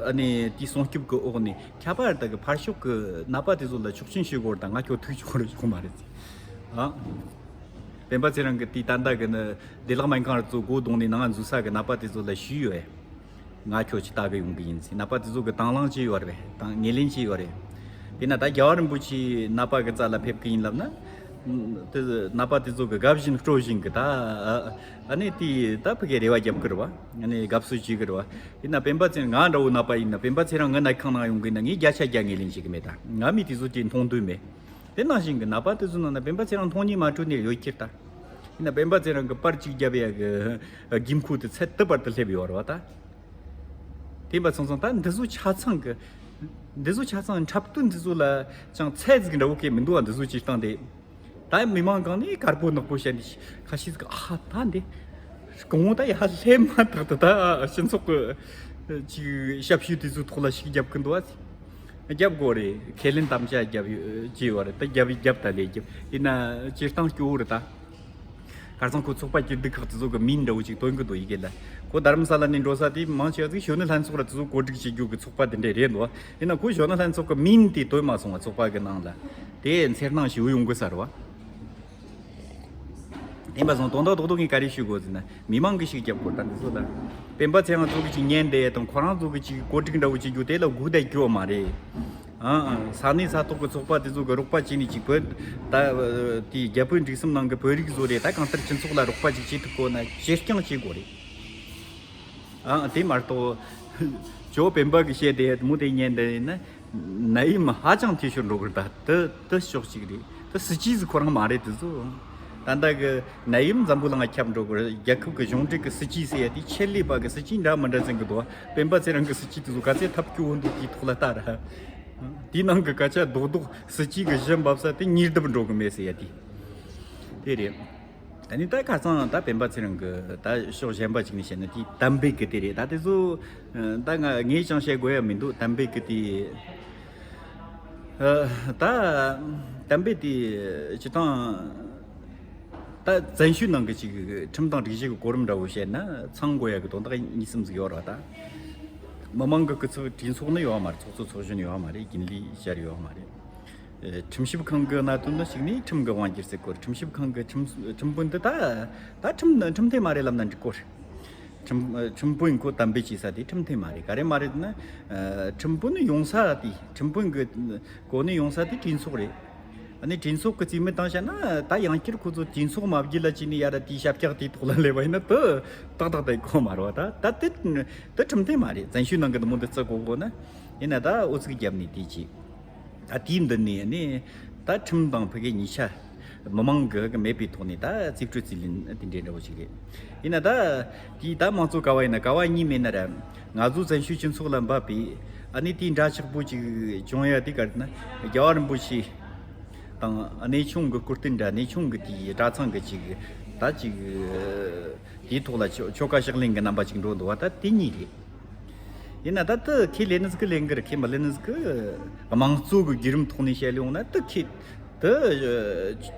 ཨ་ནི་དེའི་སྲུང་སྐྱོབ་གི་འོག་ནས་ཁྱད་པར་དག་གི་ཕར་ཕྱོགས་གི་ནད་པ་དེ་ཚོ་ལ་ཆོག་མཆན་ཞུ་དགོས་རེད། ད་ང་ཁྱོད་ཐུག་ཆོག་རེད་ཆོག་མ་རེད་ཟེར། ཨ། སྤེན་པ་ཚེ་རིང་གི་དེའི་ད་ལྟ་གི་ནི་བདེ་བླག་སྨན་ཁང་རུ་ཚོ་སྒོ་རྡུང་ནས་ནང་འཛུལ་ས་གི་ནད་པ་དེ་ཚོ་ལ་ཞུས་ཡོད། ང་ཁྱོད་ཀྱི་ལྟ་གི་ཡོང་གི་ཡིན་ཟེར། ནད་པ་དེ་ཚོ་གི་དང་བླངས་བྱས་ཡོད་རེད། དང་ངོས་ལེན་བྱས་ཡོད་རེད། དེས་ན་ད་རྒྱལ་བ་རིན་པོ་ཆེ་ནད་པ་གི་རྩ་ལ་ཕེབས་གི་ཡིན་ལབ་ན། དེ་ནད་པ་དེ་ཚོ་གི་དགའ་བཞིན་སྤྲོ་བཞིན་གི་ད། ཨ་ནི་དེ་ད་ཕ་གི་རེ་བ་རྒྱབ་གི་རེད་བ། ཨ་ནི་དགའ་བསུ་བྱེད་གི་རེད་བ། དེས་ན་སྤེན་པ་ཚེ་རིང་ང་འདྲ་བོ་ནད་པ་ཡིན་ན། སྤེན་པ་ཚེ་རིང་ངའི་ནད་ཁང་ནང་ཡོང་གི་ཡིན་ན་ངས་བརྒྱ་ཆ་བརྒྱ་ངོས་ལེན་བྱེད་གི་མེད། ད་ང་མི་དེ་ཚོ་དེ་མཐོང་འདོད་མེད། དེ་ནང་བཞིན་གི་ནད་པ་དེ་ཚོ་ནང་ན་སྤེན་པ་ཚེ་རིང་མཐོང་ཉིད་མ་སྤྲོད་ནས་ཡོད་ཁྱེར་ད། ཡིན་ན་སྤེན་པ་ཚེ་རིང་གི་པར་གཅིག་རྒྱབ་ཡ་གི་དགོས་མཁོ་དེ་ཚད་དུ་བར་དུ་སླེབས་ཡོད་རེད་བ་ད། དེ་འབའ་སོང་ཙང་ད་འདི་ཚོ་ཆ་ཚང་གི། འདི་ཚོ་ཆ་ཚང་འཁྲབ་སྟོན་འདི་ཚོ་ལ་ཅང་ཚད་ཟིག་འདྲ་བོ་གི་མི་འདུག་བ། འདི་ཚོ་སྤྱིར་བཏང་དེ། ད་མི་མང་གང་ནས་དཀར་པོ་ནག་པོ་བཤད་ནས་ཁ་ཤས་ཟིག་ཨ་ད་འདི། གང་བོ་ད་ཡ་སླེབས་མ་ཐག་ཏུ་ད་སྤྱི་ཚོགས་ཀྱི་ཅིག་ཞབས་ཞུ་དེ་ཚོའི་ཐོག་ལ་ཞིག་རྒྱབ་གི་འདུག་བ། རྒྱབ་དགོས་རེད། ཁས་ལེན་དམ་བཅའ་རྒྱབ་ཡོད་ཅེས་བར་ད་རྒྱབ་རྒྱབ་ད་ལས་རྒྱབ་ཡིན་ན་སྤྱིར་བཏང་སྐྱོ་བོ་རེད་ད། ཁ་སང་ཁོ་ཚོགས་པ་སྐྱིད་སྡུག་ཁག་དེ་ཚོ་གི་མིང་འདྲ་བོ་ཅིག་བཏོན་གི་འདུག་ཡི་གེ་ལ། ཁོ་རྡ་རམ་ས་ལ་ནས་འགྲོ་ས་དེ་མང་ཆེ་བ་ཅིག་གཞོན་ནུ་ལྷན་ཚོགས་ར་དེ་ཚོ་བཀོད་སྒྲིག་བྱེད་རྒྱུ་གི་ཚོགས་པ་དེ་འདྲ་རེད་འདུག་ཡིན་ན་ཁོ་གཞོན་ནུ་ལྷན་ཚོགས་གི་མིང་དེ་བཏོན་མ་སོང་བ། ཚོགས་པ་གི་ནང་ལ་དེ་འཚེར་སྣང་ཞིག་ཡོང་གི་ས་རེད་བ། དེ་འབའ་སོང་དོན་དག་རྡོག་རྡོག་ངས་ག་རེ་ཞུ་དགོས་ཟེར་ན། མི་མང་གི་ཞིག་རྒྱབ་དགོས་ད་འདི་ཚོ་ལ། སྤེན་པ་ཚེ་རིང་ཚོ་གི་ཅིག་ཉན་བསྡད་དང་ཁོ་རང་ཚོ་གི་ཅིག་བཀོད་སྒྲིག་འདྲ་བོ་བྱེད་རྒྱུ་དེ་ལ་སྒུག་བསྡད་རྒྱུ་མ་རེད། ཨང་ཨང་། ས་གནས་ས་ཐོག་གི་ཚོགས་པ་དེ་ཚོ་གི་རོགས་པ་བྱས་ནས་ཅིག་བོད་ད་དེའི་རྒྱ་བོད་འབྲེལ་ཟམ་ནང་གི་བོད་རིགས་བཟོ་རེད། ད་གང་ལྟར་སྤྱི་ཚོགས་ལ་རོགས་པ་ཅིག་བྱེད་ཐུབ་དགོས་ན་ཕྱིར་འགྱངས་བྱེད་དགོས་རེད། ཨང་། དེ་མ་གཏོགས་ཇོ་སྤེན་པ་གི་བཤད་དེ་མུ་དེ་ཉན་དེ་ཡིན་ན་ནད་ཡམས་ཧ་ཅང་འཐུས་ཤོར་འགྲོ་གི་རེད། ད་དེ་དེ་ཕྱོགས་གཅིག་རེད། དེ་སྲིད་ཇུས་ཟིག་ཁོ་རང་མ་རེད། དེ་ཚོ་ད་ལྟ་གི་ནད་ཡམས་འཛམ་བུ་གླིང་ང་ཁྱབ་འགྲོ་གི་རེད། རྒྱལ་ཁབ་གི་གཞུང་འབྲེལ་གི་སྲིད་ཇུས་ཟེར་ཡ་དེ་ཆེད་ལས་པ་གི་སྲིད་ཇུས་འདྲ་མི་འདྲ་འཛིན་གི་འདུག་སྤེན་པ་ཚེ་རིང་གི་སྲིད་ཇུས་དེ་ཚོ་ག་ཚད་ཐབས་སྐྱོ་བོ་འདུག་དེའི་ཐོག་ལ་ལྟ་ར། དེའི་ནང་གི་སྐད་ཆ་རྡོག་རྡོག་སྲིད་ཇུས་གི་གཞི་འབབ་ས་དེ་ཉེས་སྡུབ་འགྲོ་གི་མེད་ཟེར་ཡ་དེ་དེ་རེད། ད་ནི་ད་ཁ་སང་ད་སྤེན་པ་ཚེ་རིང་གི་ད་ཕྱོགས་གཞན་པ་ཅིག་ནས་བཤད་ན་དེ་གཏམ་དཔེ་གི་དེ་རེད། ད་དེ་ཚོ་ད་ང་ངས་ཀྱང་བཤད་དགོས་ཡ་མི་འདུག་གཏམ་དཔེ་གི་དེ། ད་གཏམ་དཔེ་དེ་སྤྱིར་བཏང་ད་བཙན་བྱོལ་ནང་གི་ཅིག་ཁྲིམས་དང་སྒྲིག་གཞི་གི་གོ་རིམ་འདྲ་བོ་བཤད་ན་ཚང་དགོས་ཡ་གི་དོན་དག་གཉིས་གསུམ་ཟིག་ཡོད་རེད་བ། ད་མི་མང་གི་སྐུ་ཚབ་གྲོས་ཚོགས་ནི་ཡོད་མ་རེད། ཚོགས་གཙོ་ཚོགས་གཞོན་ཡོད་མ་རེད། རྒྱུན་ལས་བཅར་ཡོད་མ་རེད། ཁྲིམས་ཞིབ་ཁང་གི་གནད་དོན་ནི་གཅིག་ནས་ཁྲིམས་ཀྱི་དབང་སྒྱུར་ཟེར་གོ་རེད། ཁྲིམས་ཞིབ་ཁང་གི་ཁྲིམས་ཁྲིམས་དཔོན་འདི་ད་ད་ཁྲིམས་ཁྲིམས་མཐུན་མ་རེད་ལབ་ན་འགྲིག་གོ་རེད། ཁྲིམས་ཁྲིམས་དཔོན་ཁོ་གཏམ་དཔེ་བྱེད་ས་དེ་ཁྲིམས་མཐུན་མ་རེད། ག་རེ་མ་རེད་ན། ཁྲིམས་དཔོན་ཡོང་ས་དེ་ཁྲིམས་དཔོན་གི་གོ་གནས་ཡོང་ས་དེ་གྲོས་ཚོགས་རེད། ཨ་ནི་གྲོས་ཚོགས་ཀྱི་རྩིས་མེད་བཏང་བྱས་ན་ད་ཡང་བསྐྱར་ཁོ་ཚོ་གྲོས་ཚོགས་མ་བརྒྱུད་ལ་བྱས་ནས་ཡ་ར་དེའི་ཞབས་བཀྱག་དེའི་ཐོག་ལ་སླེབས་པ་ཡིན་ན་དེ་ཏག་ཏག་ཏག་གོ་མ་རེད་བ། ད་ད་དེ་དེ་ཁྲིམས་མཐུན་མ་རེད། བཙན་བྱོལ་ནང་གི་དེ་མོ་འདི་རྩི་གོ་གོ་ན། ཡིན་ན་ད་ཨོ་ཙི་གི་རྒྱབ་ནས་དེ་ཅི། ད་དེའི་མདུན་ནས་ནི་ད་ཁྲིམས་དང་ཕ་གི་གཉིས་ཆ་མི་མང་གི་གི་མེད་པའི་ཐོག་ནས་ད་རྩིས་སྤྲོད་རྩིས་ལེན་དེ་འདྲའི་འདྲ་བོ་ཞིག་རེད། ཡིན་ན་ད་དེའི་ད་མང་གཙོ་ག་བ་ཡིན་ན་ག་བ་གཉིས་མེད་ན་ར། ང་ཚོ་བཙན་བྱོལ་སྤྱི་ཚོགས་ལ་འབབ་པའི་ཨ་ནི་དེའི་འདྲ་ཆགས་པོ་ཅིག་བྱུང་ཡ་དེ་ག་རེད་ན། རྒྱལ་བ་རིན་པོ་ཆེ་དང་གནས་ཆུང་གི་སྐུ་རྟེན་འདྲ། གནས་ཆུང་གི་དེའི་གྲྭ་ཚང་གི་ཅིག་ད་ཅིག་དེའི་ཐོག་ལ་ཆོ་ཆོ་ག་ཕྱག་ལེན་གི་རྣམ་པ་ཅིག་འགྲོ་འདུག་བ། ད་དེ་གཉིས་རེད། ཡིན་ན་ད་དེ་ཁས་ལེན་ནི་ཟིག་གི་ལེན་གི་རེད། ཁས་མི་ལེན་ནི་ཟིག་གི། དམངས་གཙོ་གི་བརྒྱུད་རིམ་ཐོག་ནས་བཤད་ཡོང་ན་དེ་ཁས་དེ་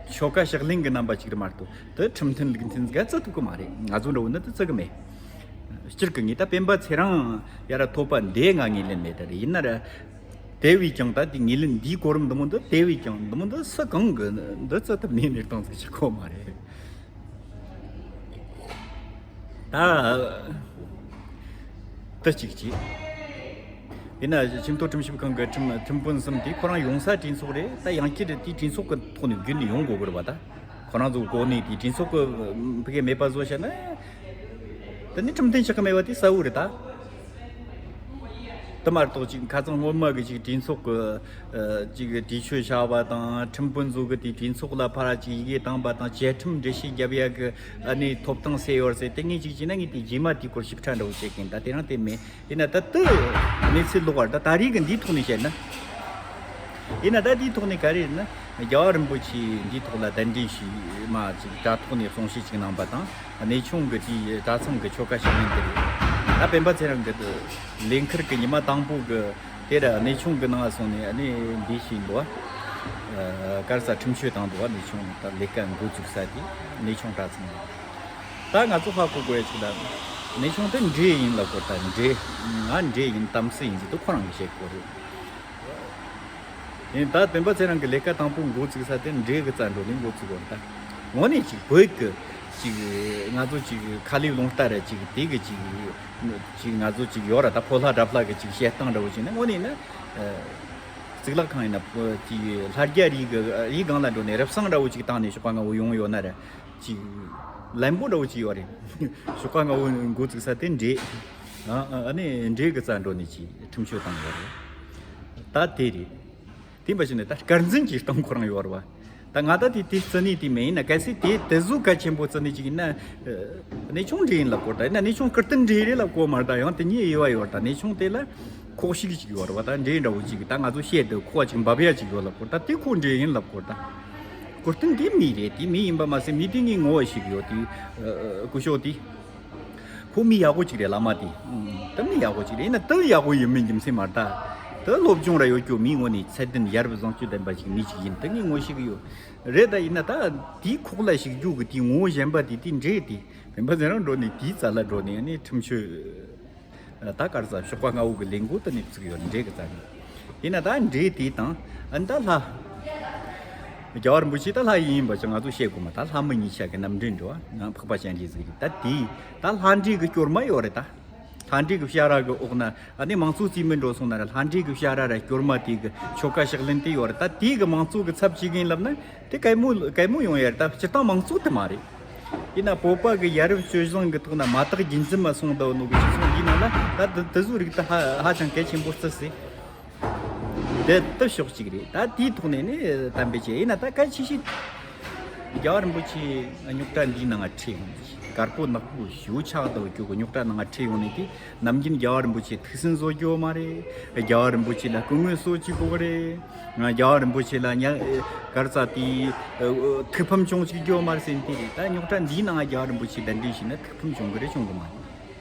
ཆོ་ག་ཕྱག་ལེན་གི་རྣམ་པ་ཅིག་རེད་མ་གཏོགས་དེ་ཁྲིམས་མཐུན་ལུགས་མཐུན་ཟིག་བརྩི་ཐུབ་གི་མ་རེད། ང་ཚོ་འདྲ་བོ་ནི་དེ་བརྩི་གི་མེད། སྤྱིར་གི་ངས་ད་སྤེན་པ་ཚེ་རིང་ཡ་ར་ཐོབ་པ་འདི་ང་ངོས་ལེན་མེད། ད་རེད་ཡིན་ན་ར། དེ་བས་ཀྱང་ད་དེ་ངོས་ལེན་འདིའི་གོ་རིམ་འདི་མོ་འདི་དེ་བས་ཀྱང་འདི་མོ་འདི་སུ་གང་གི་འདི་བརྩི་ཐུབ་ནས་གནས་སྟངས་ཟིག་ཆགས་གོ་མ་རེད། ད་དེ་གཅིག་གཅིག་ཡིན་ན་ཆེས་མཐོ་ཁྲིམས་ཞིབ་ཁང་གི་ཁྲིམས་ཁྲིམས་དཔོན་གསུམ་དེ་ཁོ་རང་ཡོང་ས་གྲོས་ཚོགས་རེད། ད་ཡང་བསྐྱར་དེ་གྲོས་ཚོགས་ཀྱི་ཐོག་ནས་བརྒྱུད་ནས་ཡོང་དགོས་ཀྱི་རེད་བ། ད་ཁོ་རང་ཚོ་གོ་གནས་དེ་གྲོས་ཚོགས་ཀྱི་ཕ་གི་མེད་པ་བཟོ་བྱས་ན། དེ་ནི་ཁྲིམས་མཐུན་ཆགས་ཀྱི་མེད་པ་དེ་གསལ་བོ་རེད་ད། དེ་མ་གཏོགས་ཅིག་ཁ་སང་སྔོན་མ་གི་ཅིག་གྲོས་ཚོགས་ཀྱི་ཅིག་གྲོས་ཆོད་བྱ་བ་དང་ཁྲིམས་དཔོན་ཚོ་གི་དེ་གྲོས་ཚོགས་ལ་ཕར་ཅིག་ཡི་གེ་བཏང་པ་དང་བཅའ་ཁྲིམས་འགྲེལ་བཤད་རྒྱབ་ཡ་གི་ཨ་ནི་ཐོབ་ཐང་སེ་ཡོར་སེ་དེ་ངས་ཅིག་བྱས་ན་ངས་དེ་རྗེས་མ་དེའི་སྐོར་ཞིབ་ཕྲ་འདྲ་བོ་བྱེད་གིན། ད་དེ་རིང་དེ་མེད། ཡིན་ན་ད་དེ་གནས་ཚུལ་ལོག་བར་ད་ད་རེས་ཀྱི་འདིའི་ཐོག་ནས་བཤད་ན། ཡིན་ན་ད་དེའི་ཐོག་ནས་ག་རེ་རེད་ན། རྒྱལ་བ་རིན་པོ་ཆེ་འདིའི་ཐོག་ལ་གདན་འདྲེན་ཞུས་མ་ཅིག་དྲ་ཐོག་ནས་གསུང་བཤད་ཅིག་གནང་པ་དང་གནས་ཆུང་གི་དེའི་གྲྭ་ཚང་གི་ཆོ་ག་ཞུ་མཁན་དེ་རེད། ད་སྤེན་པ་ཚེ་རིང་གི་ལས་འཁུར་གི་ཉི་མ་དང་པོ་གི་དེ་ར་གནས་ཆུང་གི་ནང་སོང་ནས་ཨ་ནི་འདི་ཞུས་འདུག་བ། གར་ས་ཁྲིམས་གཅོད་བཏང་འདུག་བ། གནས་ཆུང་ད་ལས་ཀ་འགོ་བཙུགས་ས་དེ་གནས་ཆུང་གྲྭ་ཚང་རེད། ད་ང་ཚོ་ཧ་གོ་དགོས་ཡ་ཅིག་ལ། གནས་ཆུང་དེ་འདྲེ་ཡིན་ལབ་དགོས། ད་འདྲེ། ང་འདྲེ་ཡིན་དམ་སྲི་ཡིན་ཟེར་དུས་ཁོ་རང་གིས་བཤད་དགོས་རེད། ཡིན་ད་སྤེན་པ་ཚེ་རིང་གི་ལས་ཀ་དང་པོ་འགོ་བཙུགས་ས་དེ་འདྲེ་གི་རྩ་འགྲོ་ནས་འགོ་བཙུགས་དགོས་རེད། ད་དངོས་གནས་ཅིག་བོད་ཀྱི་ཅིག་ང་ཚོ་ཅིག་ཁ་ལས་རླུང་རྟ་ར་ཅིག་དེ་གི་ཅིག་ཅིག་ང་ཚོ་ཅིག་ཡོད་ར། ད་ཕོ་ལྷ་དགྲ་ལྷ་གི་ཅིག་བཤད་སྟངས་འདྲ་བོ་ཅིག་ནི་དངོས་གནས་ནི་གཙུག་ལག་ཁང་ཡིན་ན་ཅིག་ལྷ་རྒྱལ་རིའི་གི་རིའི་སྒང་ལ་འགྲོ་ནས་རབ་གསང་འདྲ་བོ་ཅིག་བཏང་ནས་ཞོགས་པ་སྔ་བོ་ཡོང་ཡོད་ན་ར། ཅིག་ལན་པོ་འདྲ་བོ་ཅིག་ཡོད་རེད། ཞོགས་པ་སྔ་བོ་འགོ་བཙུགས་ས་དེ་འདྲེ། ཨ་ཨ་ནི་འདྲེ་གི་རྩ་འགྲོ་ནས་ཅིག་ཁྲིམས་གཅོད་བཏང་ཡོད་རེད། ད་དེ་རེད། དེ་འབའ་ཞིག་ནས་ད་དཀར་འཛིན་གྱི་སྟངས་ཁོ་རང་ཡོད་རེད་བ། ད་ང་ད་དེ་དེ་བརྩི་ནས་དེ་མེད་ཡིན་ན། གལ་སྲིད་དེ་དེ་ཟུག་གལ་ཆེན་པོ་བརྩི་ནས་ཅིག་ཡིན་ན། གནས་ཆུང་འདྲེ་ཡིན་ལབ་དགོས། ད་ཡིན་ན་གནས་ཆུང་ཀིརྟི་འདྲེ་རེད་ལབ་དགོས་མ་རེད། ད་ཡང་དེ་གཉིས་དབྱེ་བ་ཡོད་རེད། ད་གནས་ཆུང་དེ་ལ་ཁོག་ཤིག་ཅིག་ཡོད་རེད་བ། ད་འདྲེ་འདྲ་བོ་ཅིག་ད་ང་ཚོ་བཤད་དུས་ཁོག་ཅིག་འབབ་ཡ་ཅིག་ཡོད་ལབ་དགོས། ད་དེ་ཁོ་འདྲེ་ཡིན་ལབ་དགོས། ད་ཀིརྟི་འདི་མི་རེད། དེ་མི་ཡིན་པ་མ་ཟད་མི་དེ་ངའི་ངོ་བོ་ཤེས་གི་ཡོད། དེ་སྐུ་ཞབས་དེ་ཁོ་མི་ཡག་པོ་ཅིག་རེད། བླ་མ་དེ་ད་མི་ཡག་པོ་ཅིག་རེད། ཡིན་ན་ད་ཡག་པོ་ཡིན་མིན་རྒྱུ་མཚན་མ་རེད། ད་ད་སློབ་སྦྱོང་ར་ཡོད་རྒྱུ་མི་ངོ་ནས་ཚད་ལྡན་ཡ་རབས་བཟང་སྤྱོད་ལྡན་པ་ཅིག་མི་ཅིག་ཡིན། ད་ངའི་ངོ་ཤེས་གི་ཡོད་རེད། ད་ཡིན་ན་ད་དེའི་ཁོག་ལ་ཞིག་རྒྱུ་གི་དེའི་ངོ་བོ་གཞན་པ་དེ་དེ་འདྲེ་དེ་སྤེན་པ་ཚེ་རིང་འགྲོ་ནས་དེའི་རྩ་ལ་འགྲོ་ནས་ནི་ཁྲིམས་གཅོད། ད་གར་ས་ཞོགས་པ་སྔ་བོ་གི་ལས་འགོ་དེ་ནས་བཙུགས་ཡོད་འདྲེ་གི་རྩ་ནས། ཡིན་ན་ད་འདྲེ་དེ་དང་ཨ་ནི་ད་ལྷ། རྒྱལ་བ་རིན་པོ་ཆེ་ད་ལྷ་ཡིན་ཡིན་པ་ཅིག་ང་ཚོ་བཤད་དགོས་མ། ད་ལྷ་མི་གཉིས་ཆ་གི་རྣམ་འདྲེན་འགྲོ་བ་ང་འཕགས་པ་སྤྱན་རས་གཟིགས་རེད། ད་དེ་ད་ལྷ་འདྲེ་གི་སྐྱོར་མ་ཡོད་རེད། ད་ལྷ་འདྲེ་གི་བྱ་ར་གི་འོག་ན་ཨ་ནི་མང་གཙོ་རྩིས་མེད་འགྲོ་སོང་ན་ར། ལྷ་འདྲེ་གི་བྱ་ར་ར་སྐྱོར་མ་དེ་གི་ཆོ་ག་ཕྱག་ལེན་དེ་ཡོད་རེད། ད་དེ་གི་མང་གཙོ་གི་ཚབ་བྱེད་གིན་ལབ་ན་དེ་གད་མོ་གད་མོ་ཡོང་ཡ་རེད། ད་སྤྱིར་བཏང་མང་གཙོ་དེ་མ་རེད། ཡིན་ན་བོད་པ་གི་ཡ་རབས་སྤྱོད་བཟང་གི་ཐོག་ན་མ་དག་རྒྱུན་འཛིན་མ་སོང་ད་ནོ་གི་སྤྱི་ཚོགས་འདིའི་ནང་ལ་ད་དེ་དེ་ཚོའི་རིགས་ད་ཧ་ཧ་ཅང་གལ་ཆེན་པོ་བརྩི་སྲིད། དེ་ལྟ་ཕྱོགས་གཅིག་རེད། ད་དེའི་ཐོག་ནས་ནི་གཏམ་དཔེ་བྱས་ཡིན་ན་ད་གལ་ཆེ་ཤོས་རྒྱལ་བ་རིན་པོ་ཆེ་རྙོག་དྲ་འདིའི་ནང་ང་ཁྲིད་ཡོང་དཀར་པོ་ནག་པོ་ཞུ་ཆགས་ད་རྒྱུ་གི་རྙོག་དྲ་ནང་ང་ཁྲིད་ཡོང་ནས་དེ་ནམ་རྒྱུན་རྒྱལ་བ་རིན་པོ་ཆེ་ཐུགས་སུན་བཟོ་རྒྱུ་མ་རེད། རྒྱལ་བ་རིན་པོ་ཆེ་ལ་སྐུ་ངོ་གསོ་བྱེད་དགོས་རེད། ང་རྒྱལ་བ་རིན་པོ་ཆེ་ལ་ཉ་གར་ས་དེའི་ཐུགས་ཕམ་བྱུང་ཅིག་རྒྱུ་མ་རེད་ཟེར་ནས་དེ་རེད། ད་རྙོག་དྲ་འདིའི་ནང་རྒྱལ་བ་རིན་པོ་ཆེ་གདན་འདྲེན་བྱས་ན་ཐུགས་ཕམ་བྱུང་གི་རེད་བྱུང་གི་མ་རེད།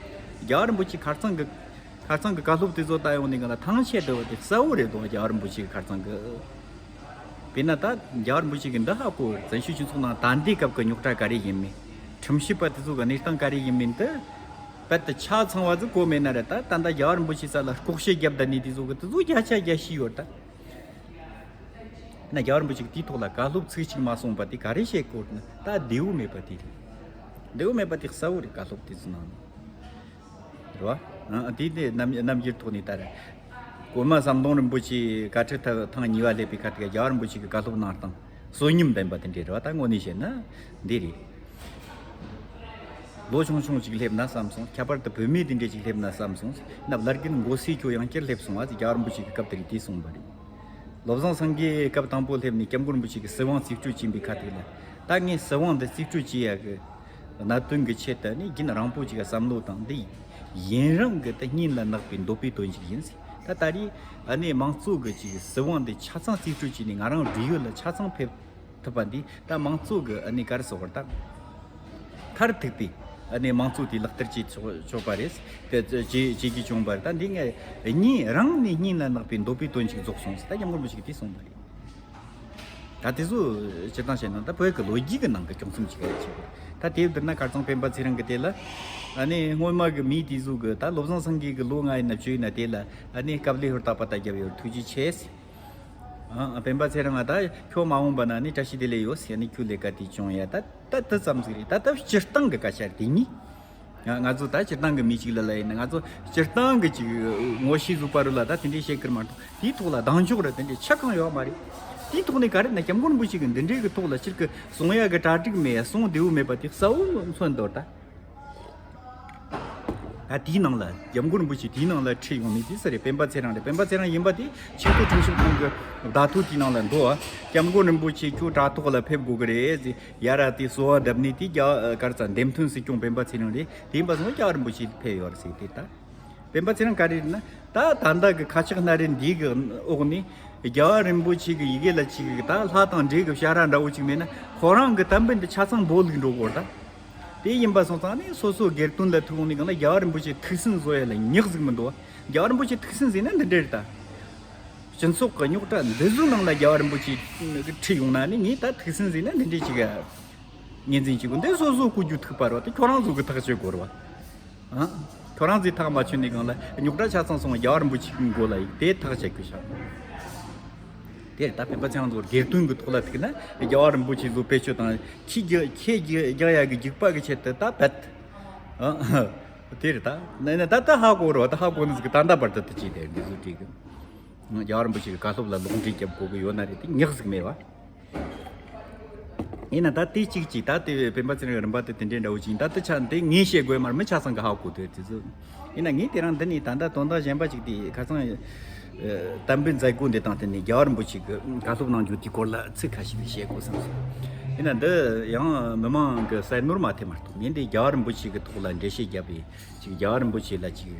རྒྱལ་བ་རིན་པོ་ཆེ་ཁ་རྩང་གི་ཁ་རྩང་གི་བཀའ་སློབ་དེ་ཚོ་ལྟ་ཡོང་ནས་ག་ལ་ཐང་ཆད་འདུག་བ་དེ་གསལ་བོ་རེད་འདུག་རྒྱལ་བ་རིན་པོ་ཆེ་གི་ཁ་རྩང་གི། དཔེར་ན་ད་རྒྱལ་བ་རིན་པོ་ཆེ་གི་འདི་ཧ་གོ། བཙན་བྱོལ་སྤྱི་ཚོགས་ནང་ད་ལྟའི་སྐབས་ཀྱི་རྙོག་དྲ་ག་རེ་ཡིན་མིན། ཁྲིམས་ཞིབ་པ་དེ་ཚོ་གི་གནས་སྟངས་ག་རེ་ཡིན་མིན་དེ། རྦད་དེ་ཆ་ཚང་བ་ཟིག་གོ་མེད་ན་རེད། ད་ད་ལྟ་རྒྱལ་བ་རིན་པོ་ཆེ་ས་ལ་ལྐོག་བཤད་རྒྱབ་བསྡད་ནི་དེ་ཚོ་གི་དེ་ཚོ་བརྒྱ་ཆ་བརྒྱ་ཤེས་ཡོད་ད། ན་རྒྱལ་བ་རིན་པོ་ཆེ་གི་དེའི་ཐོག་ལ་བཀའ་སློབ་ཚིག་གཅིག་མ་གསུངས་པ་དེ་ག་རེ་བཤད་དགོས་ན་ད་བདེ་བོ་མེད་པ་དེ་རེད། བདེ་བོ་མེད་པ་དེ་གསལ་བོ་རེད། བཀའ་སློབ་དེ་ཚོ་ནང་ནས་རེད་བ། ཨ་དེ་དེ་རྣམ་རྣམ་འགྱུར་ཐོག་ནས་ད་རེད། གོང་མ་ཟམ་གདོང་རིན་པོ་ཆེ་བཀའ་ཁྲིད་ཐ་ཐེངས་གཉིས་པ་སླེབས་པའི་ཁ་ཐུག་རྒྱལ་བ་རིན་པོ་ཆེ་གི་བཀའ་སློབ་གནང་སྟངས་བསོད་སྙོམས་ལྡན་པ་དེ་འདྲས་རེད་བ། ད་དངོས་གནས་བཤད་ན་འདི་རེད། ལོ་ཆུང་ཆུང་ཅིག་སླེབས་ན་བསམ་སོང་། ཁྱད་པར་དུ་བུད་མེད་དེ་འདྲས་ཅིག་སླེབས་ན་བསམ་སོང་། ན་བླ་རྒན་མགོ་སེར་ཁྱོད་ཡང་བསྐྱར་སླེབས་སོང་བ་ཟེར་རྒྱལ་བ་རིན་པོ་ཆེ་གི་སྐབས་དེ་རིགས་དེ་གསུངས་པ་རེད། བློ་བཟང་སེང་གེ་སྐབས་དང་པོ་སླེབས་ནས་སྐྱབས་མགོན་རིན་པོ་ཆེ་གི་སྲིད་དབང་རྩིས་སྤྲོད་བྱིན་པའི་ཁ་ཐུག་ལ་ད་ངས་སྲིད་དབང་འདི་རྩིས་སྤྲོད་བྱེད་ཡ་གི་གནད་དོན་གྱི་ཆེད་དུ་ནི་རྒྱུན་རིང་པོ་ཅིག་བསམ་བློ་བཏང་། འདི་ཡུན་རིང་གི་ད་སྙིང་ལ་བརྣག་པའི་འདོད་པའི་དོན་ཞིག་ཡིན་ཟེར། ད་ད་རེས་ཨ་ནི་མང་གཙོ་གི་ཅིག་སྲིད་དབང་འདི་ཆ་ཚང་རྩིས་སྤྲོད་བྱས་ནས་ང་རང་བགྲེས་ཡོལ་ལ་ཆ་ཚང་ཕེབས་ཐུབ་པ་འདི་ད་མང་གཙོ་གི་ཨ་ནི་ག་རེ་ཟེར་དགོས་རེད། ད་མཐར་ཐུག་པའི་ཨ་ནི་མང་གཙོ་དེ་ལག་བསྟར་བྱེད་ཆོག་ཆོག་པ་རེད། དེ་བྱེད་བྱེད་རྒྱུ་བྱུང་བ་རེད། ད་འདི་ངས་སྙིང་རང་ནས་སྙིང་ལ་བརྣག་པའི་འདོད་པའི་དོན་ཞིག་རྫོགས་སོང་ཟེར། ད་སྐྱབས་མགོན་རིན་པོ་ཆེ་གིས་དེ་གསུངས་པ་རེད། ད་དེ་ཚོ་སྤྱིར་བཏང་བཤད་ན་ད་བོད་ཀྱི་ལོ་རྒྱུས་ཀྱི་ནང་གི་ཅུང་ཙམ་ཅིག་རེད་བྱེད་དགོས། ད་དེ་བསྡུར་ན་ཁ་རྩང་སྤེན་པ་ཚེ་རིང་གི་དེ་ལ་ཨ་ནི་སྔོན་མ་གི་མིའི་དུས་ཚོད་གི་ད་བློ་བཟང་སེང་གེ་གི་ལོ་ལྔ་ཡིན་ན་བཅུ་ཡིན་ན་དེ་ལ་ཨ་ནི་སྐབས་ལས་ཧུར་ཐག་པ་ད་རྒྱབ་ཡོད། ཐུགས་རྗེ་ཆེ་ཟེར། ཨ་སྤེན་པ་ཚེ་རིང་ང་ད་ཁྱོད་མ་འོངས་པ་ན་ནི་བཀྲ་ཤིས་བདེ་ལེགས་ཡོད་ཟེར། ཨ་ནི་ཁྱོད་ལས་ཀ་དེ་བྱུང་ཡ་ད་ད་དེ་ཙམ་ཟིག་རེད། ད་ད་སྤྱིར་བཏང་གི་སྐད་ཆ་རེད་དེ་གཉིས། ང་ང་ཚོ་ད་སྤྱིར་བཏང་གི་མི་གཅིག་ལ་ལ་ཡིན་ན་ང་ཚོ་སྤྱིར་བཏང་གི་ཅིག་ངོ་ཤེས་བཟོ་པ་རུ་ལ་ད་དེ་འདྲའི་བཤད་ཀྱི་མ་གཏོགས་དེའི་ཐོག་ལ་གདེང་འཇོག་ར་དེ་འདྲའི་ཆ་གང་ཡོད་མ་རེད། དེའི་ཐོག་ནས་ག་རེ་ན་སྐྱབས་མགོན་རིན་པོ་ཆེ་གི་འདི་འདྲའི་གི་ཐོག་ལ་སྤྱིར་གི་གསུང་ཡ་གི་གྲ་སྒྲིག་མེད། གསུང་བདེ་བོ་མེད་པ་དེ་གསལ་བོ་མཚོན་འདུག་ད། ད་དེའི་ནང་ལ་སྐྱབས་མགོན་རིན་པོ་ཆེ་དེའི་ནང་ལ་ཁྲིད་ཡོང་ནས་དེ་ས་རེད། སྤེན་པ་ཚེ་རིང་རེད། སྤེན་པ་ཚེ་རིང་ཡིན་པ་དེ་ཆེས་མཐོ་ཁྲིམས་ཞིབ་ཁང་གི་བརྡ་ཐོ་དེའི་ནང་ལ་འདུག་སྐྱབས་མགོན་རིན་པོ་ཆེ་ཁྱོད་དྲ་ཐོག་ལ་ཕེབས་དགོས་ཀྱི་རེད་ཟེར། ཡ་ར་དེ་གསོལ་བ་བརྡབས་ནས་དེ་རྒྱ་གར་ས་འདེམས་ཐོན་སྲིད་སྐྱོང་སྤེན་པ་ཚེ་རིང་རེད། དེ་ཡིན་པ་སོང་སྐྱབས་རིན་པོ་ཆེ་ཕེབས་ཡོད་རེད་ཟེར་དེ་ད། སྤེན་པ་ཚེ་རིང་ག་རེ་རེད་ན་ད་ད་ལྟ་གི་ཁ་ཆག་སྣ་རལ་འདི་གི་འོག་ནས་རྒྱལ་བ་རིན་པོ་ཆེ་གི་ཡི་གེ་ལ་ཅིག་ད་ལྷ་དང་འདྲེ་གི་བྱ་ར་འདྲ་བོ་ཅིག་མེད་ན་ཁོ་རང་གི་དམ་པའི་འདི་ཆ་ཚང་འབོལ་གི་འགྲོ་གོ་ད། དེ་ཡིན་པ་སོང་ཙང་ནི་སོ་སོ་སྒེར་དོན་ལ་ཐུག་འོང་ནི་གང་ལ་རྒྱལ་བ་རིན་པོ་ཆེ་ཐུགས་སུན་བཟོ་ཡ་ལ་ཉག་ཟིག་མི་འདུག་རྒྱལ་བ་རིན་པོ་ཆེ་ཐུགས་སུན་ཟིན་ན་འདི་འདྲ་རེད་ད། སྤྱི་ཚོགས་ཀྱི་རྙོག་དྲ་འདི་ཚོའི་ནང་ལ་རྒྱལ་བ་རིན་པོ་ཆེ་ཁྲིད་ཡོང་ན་ནི་ངས་ད་ཐུགས་སུན་ཟིན་ན་འདི་འདྲ་ཅིག་ངོས་འཛིན་བྱེད་དགོས། འདི་སོ་སོ་བཀོལ་རྒྱུ་ཐུག་པ་རེད་བ། དེ་ཁྱོད་རང་ཚོ་གི་ཐག་གཅོད་དགོས་རེད་བ། ཨ། ཁྱོད་རང་ཚོས་ཐག་མ་ཆོད་ནས་གང་ལ་རྙོག་དྲ་ཆ་ཚང་སོང་། རྒྱལ་བ་རིན་པོ་ཆེའི་མགོ་ལ་ཡིག་དེ་ཐག་བཅད་དགོས་ཤག་དེར་ད་སྤེན་པ་ཚེ་རིང་ཚོར་སྒེར་དོན་གྱི་ཐོག་ལ་ཐུག་ན་རྒྱལ་བ་རིན་པོ་ཆེ་ཚོ་བེད་སྤྱོད་དང་ཁྱི་རྒྱག་ཁྱི་རྒྱག་ཡག་གི་རྒྱུག་པ་གི་ཆེད་དུ་ད་བད། ཨ། དེར་ད་ནས་ནས་ད་ད་ཧ་གོ་རོ། ད་ཧ་གོ་ནི་ཟིག་གི་ད་ད་བར་དུ་དུ་ཅི་དེ་འདི་ཟུ་དྲིས་གི། རྒྱལ་བ་རིན་པོ་ཆེ་གི་བཀའ་སློབ་ལ་ལོག་འགྲེལ་རྒྱབ་དགོས་གི་ཡོད་ན་རེད། དེ་ཉག་ཟིག་མེད་བ། ཡིན་ན་ད་དེ་གཅིག་གཅིག་ད་དེ་སྤེན་པ་ཚེ་རིང་རིམ་པ་དེ་དེ་འདྲའི་འདྲ་བོ་ཅིག་ཡིན། ད་དེ་ཆ་འདི་ངས་བཤད་དགོས་མ་རེད། མི་ཆ་ཚང་གི་ཧ་གོ་དོ་དེ་ཚོ། ཡིན་ན་ངས་དེ་རིང་འདི་ནས་ད་ལྟ་དོན་དག་གཞན་པ་ཅིག་དེ་ཁ་སང་ཨ་དམ་པའི་མཛད་སྒོ་འདི་དང་བསྟུན་ནས་རྒྱལ་བ་རིན་པོ་ཆེ་གི་བཀའ་སློབ་གནང་རྒྱུ་དེའི་སྐོར་ལ་ཚིག་ཁ་ཤས་དེ་བཤད་དགོས་བསམ་སོང་། ཡིན་ན་འདི་ཡང་མི་མང་གི་བསམ་ནོར་མ་ཐེ་མ་གཏོགས་ངས་འདི་རྒྱལ་བ་རིན་པོ་ཆེ་གི་ཐོག་ལ་འགྲེལ་བཤད་བརྒྱབ་པའི་ཅིག་རྒྱལ་བ་རིན་པོ་ཆེ་ལ་ཅིག་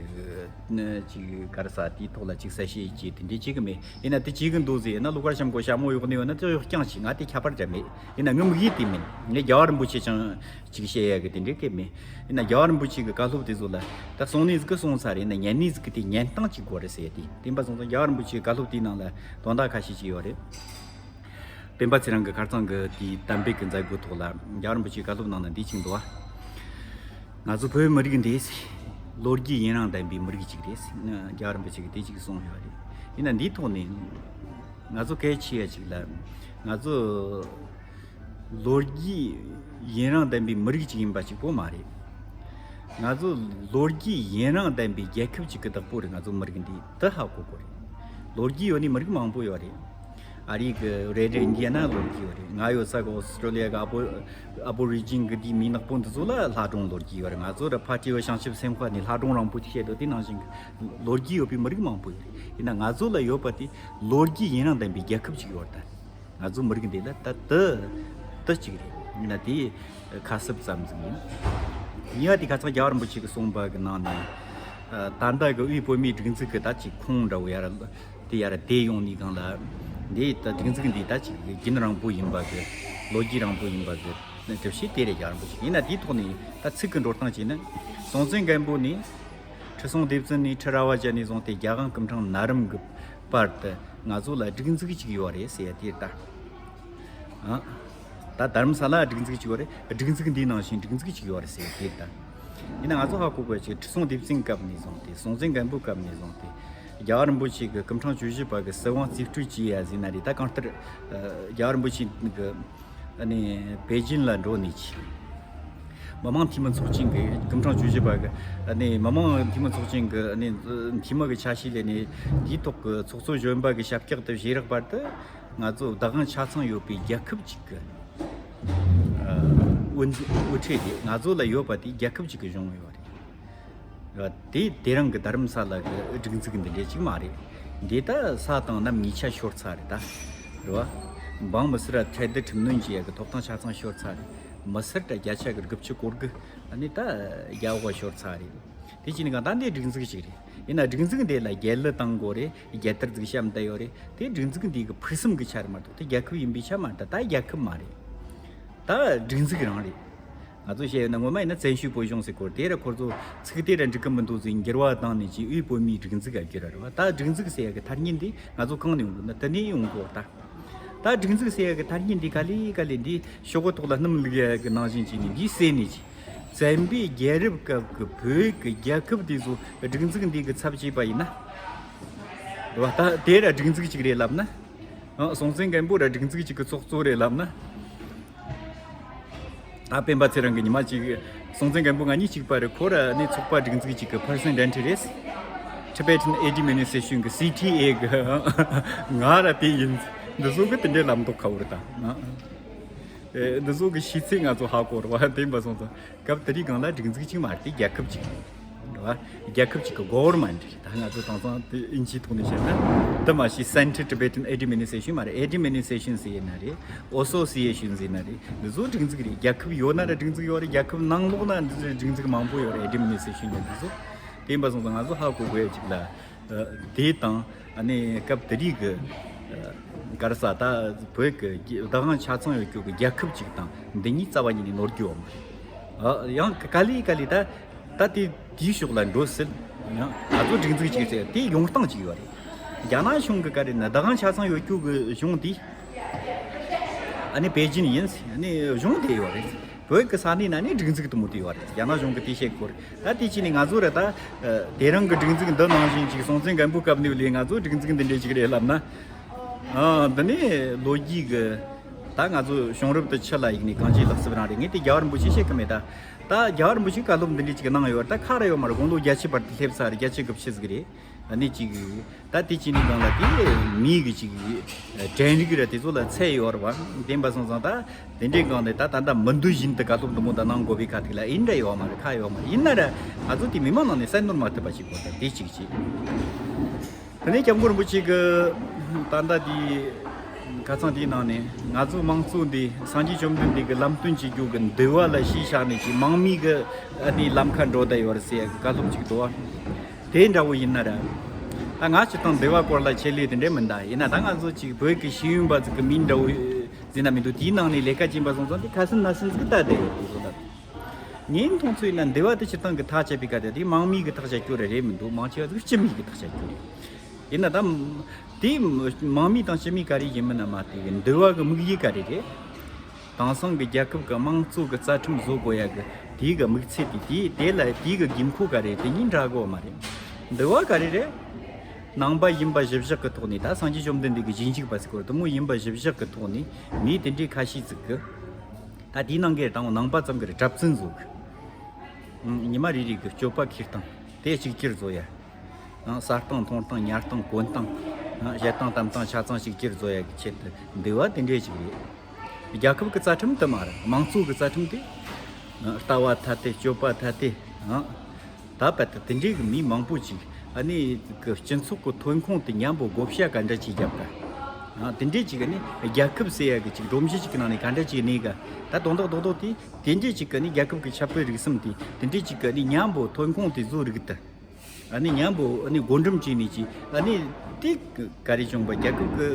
ནི་ཅིག་ག་རེ་ཟ་དེའི་ཐོག་ལ་ཅིག་གསལ་བཤད་ཅིག་དེ་འདྲའི་བྱེད་གི་མེད། ཡིན་ན་དེ་བྱེད་གི་འདུག་ཟེར་ན་ལོ་ཀར་ཤམ་གོ་ཞྭ་མོ་གཡོག་ནི་ཡོད་ན་དེ་གཡོག་རྐྱང་ཞིག་ང་དེ་ཁྱད་པར་འདྲ་མེད། ཡིན་ན་ངའི་དམིགས་ཡུལ་དེ་མིན། ངས་རྒྱལ་བ་རིན་པོ་ཆེ་ཅང་ཅིག་བཤད་ཡ་གི་དེ་འདྲའི་སྐད་མེད། ཡིན་ན་རྒྱལ་བ་རིན་པོ་ཆེ་གི་བཀའ་སློབ་དེ་ཚོ་ལ་ད་གསུང་ནི་ཟིག་གི་གསུང་ཚར་རེད། ཡིན་ན་ཉན་ནི་ཟིག་གི་དེ་ཉན་སྟངས་ཅིག་དགོས་རེད་ཟེར་ཡ་དེ། དེ་འབའ་སོང་ཙང་རྒྱལ་བ་རིན་པོ་ཆེ་གི་བཀའ་སློབ་དེའི་ནང་ལ་དོན་དག་ཁ་ཤས་ཅིག་ཡོད་རེད། སྤེན་པ་ཚེ་རིང་གི་ཁ་རྩང་གི་དེའི་དམ་པའི་གི་མཛད་སྒོའི་ཐོག་ལ་རྒྱལ་བ་རིན་པོ་ཆེའི་བཀའ་སློབ་ནང་ན་འདི་ཅིག་འདུག་བ། ང་ཚོ་བོད་མི་རིགས་འདི་ལོ་རྒྱུས་ཡུན་རིང་ལྡན་པའི་མི་རིགས་ཅིག་རེད་ཟེར་ནས་རྒྱལ་བ་རིན་པོ་ཆེ་གིས་དེ་ཅིག་གསུངས་ཡོད་རེད། ཡིན་ན་འདིའི་ཐོག་ནས་ང་ཚོ་གལ་ཆེ་ཡ་ཅིག་ལ་ང་ཚོ་ལོ་རྒྱུས་ཡུན་རིང་ལྡན་པའི་མི་རིགས་ཅིག་ཡིན་པ་གཅིག་པོ་མ་རེད། ང་ཚོ་ལོ་རྒྱུས་ཡུན་རིང་ལྡན་པའི་རྒྱལ་ཁབ་ཅིག་གི་བདག་པོ་རེད། ང་ཚོ་མི་རིགས་འདི་དེ་ཧ་གོ་དགོས་རེད། ལོ་རྒྱུས་ཡོད་ནི་མི་རིགས་མང་པོ་ཡོད་རེད། ཨ་རི་གི་རེད་རེད། ཨིན་ཌི་ཡ་ན་ལོ་རྒྱུས་ཡོད་རེད། ང་ཡོད་ས་གི་ཨོ་སི་ཀྲོ་ལི་ཡ་གི་ཨ་བོ་ཨ་བོ་རི་ཇིན་གི་དེའི་མི་ནག་པོ་འདི་ཚོ་ལ་ལྷ་སྒྲུང་ལོ་རྒྱུས་ཡོད་རེད། ང་ཚོ་ར་ཕ་ཊི་བ་བྱང་ཆུབ་སེམས་དཔའ་ནི་ལྷ་སྒྲུང་རིང་པོ་ཅིག་བཤད་འདུག་དེ་ནང་བཞིན་གི་ལོ་རྒྱུས་ཡོད་པའི་མི་རིགས་མང་པོ་ཡོད་རེད། ཡིན་ན་ང་ཚོ་ལ་ཡོད་པ་དེ་ལོ་རྒྱུས་ཡུན་རིང་ལྡན་པའི་རྒྱལ་ཁབ་ཅིག་ཡོད་རེད། ད་ང་ཚོ་མི་རིགས་འདི་ལ་ད་དེ་དེ་གཅིག་རེད། ཡིན་ན་དེ་ཁ་གསབ་ཙམ་ཟིག་ཡིན། གཉིས་པ་དེ་ཁ་སང་རྒྱལ་བ་རིན་པོ་ཆེ་གིས་གསུངས་པ་གི་ནང་ནས་ད་ལྟ་གི་དབུས་བོད་མིའི་སྒྲིག་འཛུགས་གི་ད་ཅིག་ཁུངས་འདྲ་བོ་ཡར་དེ་ཡར་དེད་ཡོང་ནས་གང་ལ་འདི་ད་སྒྲིག་འཛུགས་འདི་ད་ཅིག་རྒྱུན་རིང་པོ་ཡིན་པ་གི་ལོ་རྒྱུས་རིང་པོ་ཡིན་པ་གི་གྲུབ་བྱེད་དེ་རེད། རྒྱལ་བ་རིན་པོ་ཆེ་ཡིན་ན་དེའི་ཐོག་ནས་ད་ཚིག་གི་འགྲོ་སྟངས་བྱས་ན་སྲོང་བཙན་སྒམ་པོ་ནས་ཁྲི་སྲོང་ལྡེ་བཙན་ནས་ཁྲི་རལ་པ་བཅས་ནས་བཟུང་སྟེ་རྒྱལ་དབང་སྐུ་ཕྲེང་ན་རིམ་གི་བར་དུ་ང་ཚོ་ལ་སྒྲིག་འཛུགས་གཅིག་ཡོད་རེད་ཟེར་ཡ་དེ་ལྟ། ཨ། ད་དྷ་རམ་ས་ལ་སྒྲིག་འཛུགས་གཅིག་ཡོད་རེད། སྒྲིག་འཛུགས་འདིའི་ནང་བཞིན་སྒྲིག་འཛུགས་གཅིག་ཡོད་རེད་ཟེར་ཡ་དེ་ལྟ། ཡིན་ན་ང་ཚོ་ཧ་གོ་དགོས་ཀྱི་ཁྲི་སྲོང་ལྡེ་བཙན་སྐབས་ནས་བཟུང་སྟེ་སྲོང་བཙན་སྒམ་པོའི་སྐབས་ནས་བཟུང་སྟེ་རྒྱལ་བ་རིན་པོ་ཆེ་གི་སྐུ་ཕྲེང་བཅུ་བཞི་པ་གི་སྲིད་དབང་རྩིས་སྤྲོད་བྱས་ཡ་ཟིན་ན་རེད། ད་གང་ལྟར་རྒྱལ་བ་རིན་པོ་ཆེ་གི་ཨ་ནི་པེ་ཅིན་ལ་འགྲོ་ནས་ཆེ། མི་དམངས་འཐུས་མི་ཚོགས་ཆེན་གྱི་སྐུ་ཕྲེང་བཅུ་བཞི་པ་གི་ཨ་ནི་མི་དམངས་འཐུས་མི་ཚོགས་ཆེན་གྱི་ཨ་ནི་འཐུས་མི་གི་ཆ་ཤས་ལས་ནས་དེའི་ཐོག་གི་ཚོགས་གཙོ་གཞོན་པ་གི་ཞབས་བཀྱག་དེ་བཞེས་རག་བར་དུ་ང་ཚོ་བདག་དབང་ཆ་ཚང་ཡོད་པའི་རྒྱལ་ཁབ་ཅིག་གི་ཨ་དབུ་འཛིན་དབུ་ཁྲིད་དེ་ང་ཚོ་ལ་ཡོད་པ་དེ་རྒྱལ་ཁབ་ཅིག་གི་གཞུང་ཡོད་རེད། རེད་བ། དེ་དེ་རིང་གི་དྷ་རམ་ས་ལ་གི་སྒྲིག་འཛུགས་འདི་འདྲ་ཅིག་མ་རེད། འདི་ད་ས་དང་གནམ་གཉིས་ཆ་ཤོར་ཚར་རེད་ད། རེད་བ། འབངས་མི་སེར་ལ་ཁྲལ་བསྡུ་ཁྲིམས་གནོན་བྱེད་ཡ་གི་ཐོབ་ཐང་ཆ་ཚང་ཤོར་ཚར་རེད། མི་སེར་ད་བརྒྱ་ཆ་གི་དགུ་བཅུ་གོ་དགུ་ཨ་ནི་ད་རྒྱ་འོག་ཤོར་ཚར་རེད། དེ་བྱས་ནས་གང་ད་འདི་སྒྲིག་འཛུགས་ཅིག་རེད། ཡིན་ན་སྒྲིག་འཛུགས་འདི་ལ་རྒྱལ་གླུ་བཏང་དགོས་རེད། རྒྱལ་དར་ཟིག་བཤམས་བསྡད་ཡོད་རེད། དེ་སྒྲིག་འཛུགས་འདི་གི་ཕུགས་བསམ་གི་ཆ་རེད་མ་གཏོགས་དེ་རྒྱལ་ཁབ་ཡིན་པའི་ཆ་མ་རེད། ད་ད་རྒྱལ་ཁབ་མ་རེད། ད་སྒྲིག་འཛུགས་རང་རེད། ང་ཚོ་བཤད་ཡོད་ན་ངོ་མ་ཡིན་ན་བཙན་བྱོལ་བོད་གཞུང་ཟེར་གོ་རེད། དེ་ར་ཁོ་ཚོ་ཚིག་དེ་ར་འགྲིག་གི་མི་འདུག་ཟེར་འགྱུར་བ་བཏང་ནས་ཅིག་དབུས་བོད་མིའི་སྒྲིག་འཛུགས་ཨ་བསྒྱུར་ར་རེད་བ། ད་སྒྲིག་འཛུགས་ཟེར་ཡ་གི་ཐ་སྙད་འདི་ང་ཚོ་གང་ནས་ཡོང་དགོས་ན་དེ་ནས་ཡོང་དགོས་ད། ད་སྒྲིག་འཛུགས་ཟེར་ཡ་གི་ཐ་སྙད་འདི་ག་ལེ་ག་ལེ་འདི་ཤོག་གུ་ཐོག་ལ་སྣུམ་བླུགས་ཡ་གི་ནང་བཞིན་བྱས་ནས་འདི་བསྲེས་ནས་ཅིག་བཙན་པོའི་རྒྱལ་རབས་སྐབས་ཀྱི་བོད་ཀྱི་རྒྱལ་ཁབ་དེ་ཚོ་སྒྲིག་འཛུགས་འདི་གི་ཚབ་བྱས་པ་ཡིན་ན། རེད་བ། ད་དེ་ར་སྒྲིག་འཛུགས་གཅིག་རེད་ལབ་ན། ཨ། སྲོང་བཙན་སྒམ་པོ་ར་སྒྲིག་འཛུགས་གཅིག་གི་ཚོགས་གཙོ་རེད་ལབ་ན། ཨ། སྤེན་པ་ཚེ་རིང་གི་ཉི་མ་གཅིག་སྲོང་བཙན་སྒམ་པོ་ང་གཉིས་གཅིག་པ་རེད། ཁོ་ར་ནི་ཚོགས་པ་སྒྲིག་འཛུགས་གཅིག་གི་པར་སེན་ཌེན་ཊི་རེད། Tibetan Administration གི་སི་ཊི་ཨེ་གི་ང་ར་དེ་ཡིན། འདི་ཚོ་གི་དེ་འདྲའི་ལམ་ཐོག་ཁ་བོར་དང་། ཨེ། འདི་ཚོ་གི་ཤེས་ཚད་ང་ཚོ་ཧ་གོ་ར་བ། དེ་འབའ་སོང་ཙང་། སྐབས་དེ་དུས་སྒང་ལ་སྒྲིག་འཛུགས་གཅིག་མ་རེད་དེ། རྒྱལ་ཁབ་གཅིག་རེད་བ། རྒྱལ་ཁབ་གཅིག་གི་གོ་ཝར་མེན་ཊི་རེད། ད་ང་ཚོ་དེང་སང་དེ་ཨིན་ཇིའི་ཐོག་ནས་བཤད་ན། དེ་མ་གཞི་Central Tibetan Administration མ་རེད། Administration ཟེར་ན་རེད། Association ཟེར་ན་རེད། འདི་ཚོ་སྒྲིག་འཛུགས་རེད། རྒྱལ་ཁབ་ཡོད་ན་ར་སྒྲིག་འཛུགས་ཡོད་རེད། རྒྱལ་ཁབ་ནང་ལོགས་ན་འདི་ཚོ་སྒྲིག་འཛུགས་མང་པོ་ཡོད་རེད། Administration འདི་ཚོ། དེ་འབའ་སོང་ཙང་ང་ཚོ་ཧ་གོ་དགོས་ཡ་གཅིག་ལ། ཨ། དེ་དང་ཨ་ནི་སྐབས་དེ་དུས་ཀྱི་ཨ་ག་རེ་ཟ། ད་བོད་ཀྱི་བདག་དབང་ཆ་ཚང་ཡོད་རྒྱུ་གི་རྒྱལ་ཁབ་ཅིག་དང་འདི་གཉིས་རྩ་བ་ཉིད་ནས་ནོར་རྒྱུ་ཡོད་མ་རེད། ཨ། ཡང་ག་ལེ་ག་ལེ་ད་ད་དེ་དེའི་ཕྱོགས་ལ་འགྲོ་སྲིད། ཡང་ང་ཚོ་སྒྲིག་འཛུགས་ཅིག་ཟེར་དེ་ཡོང་སྟངས་ཅིག་ཡོད་རེད། རྒྱ་ནག་གཞུང་གི་ག་རེ་ན་བདག་དབང་ཆ་ཚང་ཡོད་རྒྱུ་གི་གཞུང་དེ་ཨ་ནི་པེ་ཅིན་ཡིན། ཨ་ནི་གཞུང་དེ་ཡོད་རེད། བོད་ཀྱི་ས་གནས་ན་ནི་སྒྲིག་འཛུགས་དུ་མོ་དེ་ཡོད་རེད། རྒྱ་ནག་གཞུང་གི་དེ་བཤད་དགོས་རེད། ད་དེ་ཅི་ནས་ང་ཚོ་རེད་ད། དེ་རིང་གི་སྒྲིག་འཛུགས་འདི་ནང་བཞིན་ཅིག་སྲོང་བཙན་སྒམ་པོའི་སྐབས་ནས་ལས་ང་ཚོ་སྒྲིག་འཛུགས་འདི་འདྲས་ཅིག་རེད་ལབ་ན། ཨ་འདི་ནས་ལོ་རྒྱུས་ཀྱི་ད་ང་ཚོ་བྱུང་རབས་དུ་ཆུ་ལ་ཡིག་ནས་གང་ཅིའི་ལག་རྩིབ་རང་རེད། ངས་དེ་རྒྱལ་བ་རིན་པོ་ཆེ་བཤད་གི་མེད་ད། ད་རྒྱལ་བ་རིན་པོ་ཆེས་བཀའ་སློབ་འདི་འདྲས་ཅིག་གནང་ཡོད་རེད། ད་ཁག་རེ་ཡོད་མ་རེད། དགུང་ལོ་བརྒྱད་ཅུ་བར་དུ་སླེབས་ཚར་རེད། བརྒྱད་ཅུ་གི་ཕྱི་ཟིག་རེད། ཨ་ནི་ཅིག་ད་དེ་ཅི་ནས་གང་ལ་དེ་མིའི་གི་ཅིག་དྲན་རིག་ར་དེ་ཚོ་ལ་ཚད་ཡོད་རེད་བ། དེ་འབའ་སོང་ཙང་ད་དེ་འདྲའི་སྒང་ནས་ད་ད་ལྟ་མི་འདོད་བཞིན་དུ་བཀའ་སློབ་འདི་མོ་ད་གནང་དགོས་པའི་ཁ་ཐུག་ལ་ཨེ་འདྲ་ཡོད་མ་རེད། ཁ་ཡོད་མ་རེད། ཡིན་ན་ར་ང་ཚོ་དེ་མི་མང་ནང་ནས་གསལ་ནོར་མ་ཐུབ་པ་ཞིག་གོ། ད་དེ་གཅིག་བྱས། དེ་ནས་སྐྱབས་མགོན་རིན་པོ་ཆེ་གི་ད་ལྟ་དེ་ཁ་སང་དེའི་ནང་ནས་ང་ཚོ་མང་གཙོ་འདི་སངས་རྒྱས་བཅོམ་ལྡན་འདས་ཀྱི་ལམ་སྟོན་བྱེད་རྒྱུ་གི་འདུལ་བ་ལ་གཞི་བཞག་ནས་ཅིག་མང་མོས་གི་ཨ་ནི་ལམ་ཁ་འགྲོ་བསྡད་ཡོད་རེད་ཟེར་ཡ་གི་བཀའ་སློབ་ཅིག་འདུག་བ། དེ་འདྲ་བོ་ཡིན་ན་ར། ད་ང་སྤྱིར་བཏང་འདུལ་བ་སྐོར་ལ་ཆེད་ལས་དེ་འདྲ་མིན་ད། ཡིན་ན་ད་ང་ཚོ་ཅིག་བོད་ཀྱི་ཤེས་ཡོན་པ་ཚོ་གི་མིང་འདྲ་བོ་ཟིན་ན་མི་འདུག་དེའི་ནང་ནས་ལས་ཀ་བྱེད་པ་སོང་ཙང་དེ་ཁ་སེམས་ན་སེམས་ཟིག་ལྟ་བསྡད་ཡོད་དེ་ཚོ་ལ། ངའི་མཐོང་ཚོད་ཡིན་ན་འདུལ་བ་དེ་སྤྱིར་བཏང་གི་ཐག་བཅད་པའི་སྐབས་དེ་དེ་མང་མོས་ཀྱི་ཐག་བཅད་རྒྱུ་རེད་རེད་མི་འདུག་མང་ཆེ་བ་ཟིག་སྤྱི་མོས་ཀྱི་ཐག་བཅད་རྒྱུ་རེད། ཡིན་ན་ད་དེ་མང་མོས་དང་སྤྱི་མོས་ག་རེ་ཡིན་མིན་ན་མ་ལྟོས་གི་འདུལ་བ་གི་དམིགས་ཡུལ་ག་རེ་རེད། དེང་སང་གི་རྒྱལ་ཁབ་ཀྱི་དམངས་གཙོ་གི་རྩ་ཁྲིམས་བཟོ་དགོས་ཡ་གི་དེའི་གི་དམིགས་ཚད་དེ་དེ་དེ་ལ་དེའི་གི་དགོས་མཁོ་ག་རེ་དེ་གཉིས་འདྲ་གོ་མ་རེད། འདུལ་བ་ག་རེ་རེད། ནང་པ་ཡིན་པ་གཞི་བཞག་གི་ཐོག་ནས་ད་སངས་རྒྱས་བཅོམ་ལྡན་འདས་ཀྱི་རྗེས་འཇུག་པ་ཟེར་གོ་དེ་མོ་ཡིན་པ་གཞི་བཞག་གི་ཐོག་ནས་མི་དེ་འདྲའི་ཁ་ཤས་ཟིག་གི་ད་དེའི་ནང་གི་དང་ནང་པ་ཙམ་གི་རེད། གྲྭ་བཙུན་བཟོ་གི་ཨང་། ཉི་མ་རེ་རེ་གི་སྤྱོད་པ་འཁྱེར་སྟངས་དེ་གཅིག་གྱུར་བཟོ་ཡ། ཨང་། ཟ་སྟངས་འཐུང་སྟངས་ཉལ་སྟངས་གོན་སྟངས། ཨང་། བཞེས་སྟངས་གཏམ་སྟངས་ཆ་ཚང་གཅིག་གྱུར་བཟོ་ཡ་གི་ཆེད་དུ་འདུལ་བ་དེ་འདྲས་ཅིག་རེད། རྒྱལ་ཁབ་གི་རྩ་ཁྲིམས་དེ་མ་རེད། དམངས་གཙོ་གི་རྩ་ཁྲིམས་དེ། ཨང་། ལྟ་བ་ཐ་དད། སྤྱོད་པ་ཐ་དད། ཨང་། ད་བར་དུ་དེ་འདྲའི་གི་མི་མང་པོ་ཅིག་ཨ་ནི་གི་སྤྱི་ཚོགས་ཀྱི་ཐོན་ཁུངས་དེ་མཉམ་པོ་བགོ་བཤའ་ག་འདྲ་ཅིག་བརྒྱབ་ག་ཨ་དེ་འདྲའི་ཅིག་ཨ་ནི་རྒྱལ་ཁབ་ཟེར་ཡ་གི་ཅིག་སྒྲོམ་གཞི་ཅིག་གི་ནང་ནས་ག་འདྲ་ཅིག་གནས་ག་ད་དོན་དག་རྡོག་རྡོག་དེ་དེ་འདྲའི་ཅིག་གི་ཨ་ནི་རྒྱལ་ཁབ་ཀྱི་ཁྱད་པར་རིག་གསུམ་དེ་དེ་འདྲའི་ཅིག་གི་ཨ་ནི་མཉམ་པོ་ཐོན་ཁུངས་དེ་བཟོ་རིགས་དེ་ཨ་ནི་མཉམ་པོ་ཨ་ནི་བགོ་འགྲེམས་བྱས་ནས་ཅིག་ཨ་ནི་དེ་ག་རེ་བྱུང་བ། རྒྱལ་ཁབ་ཀྱི་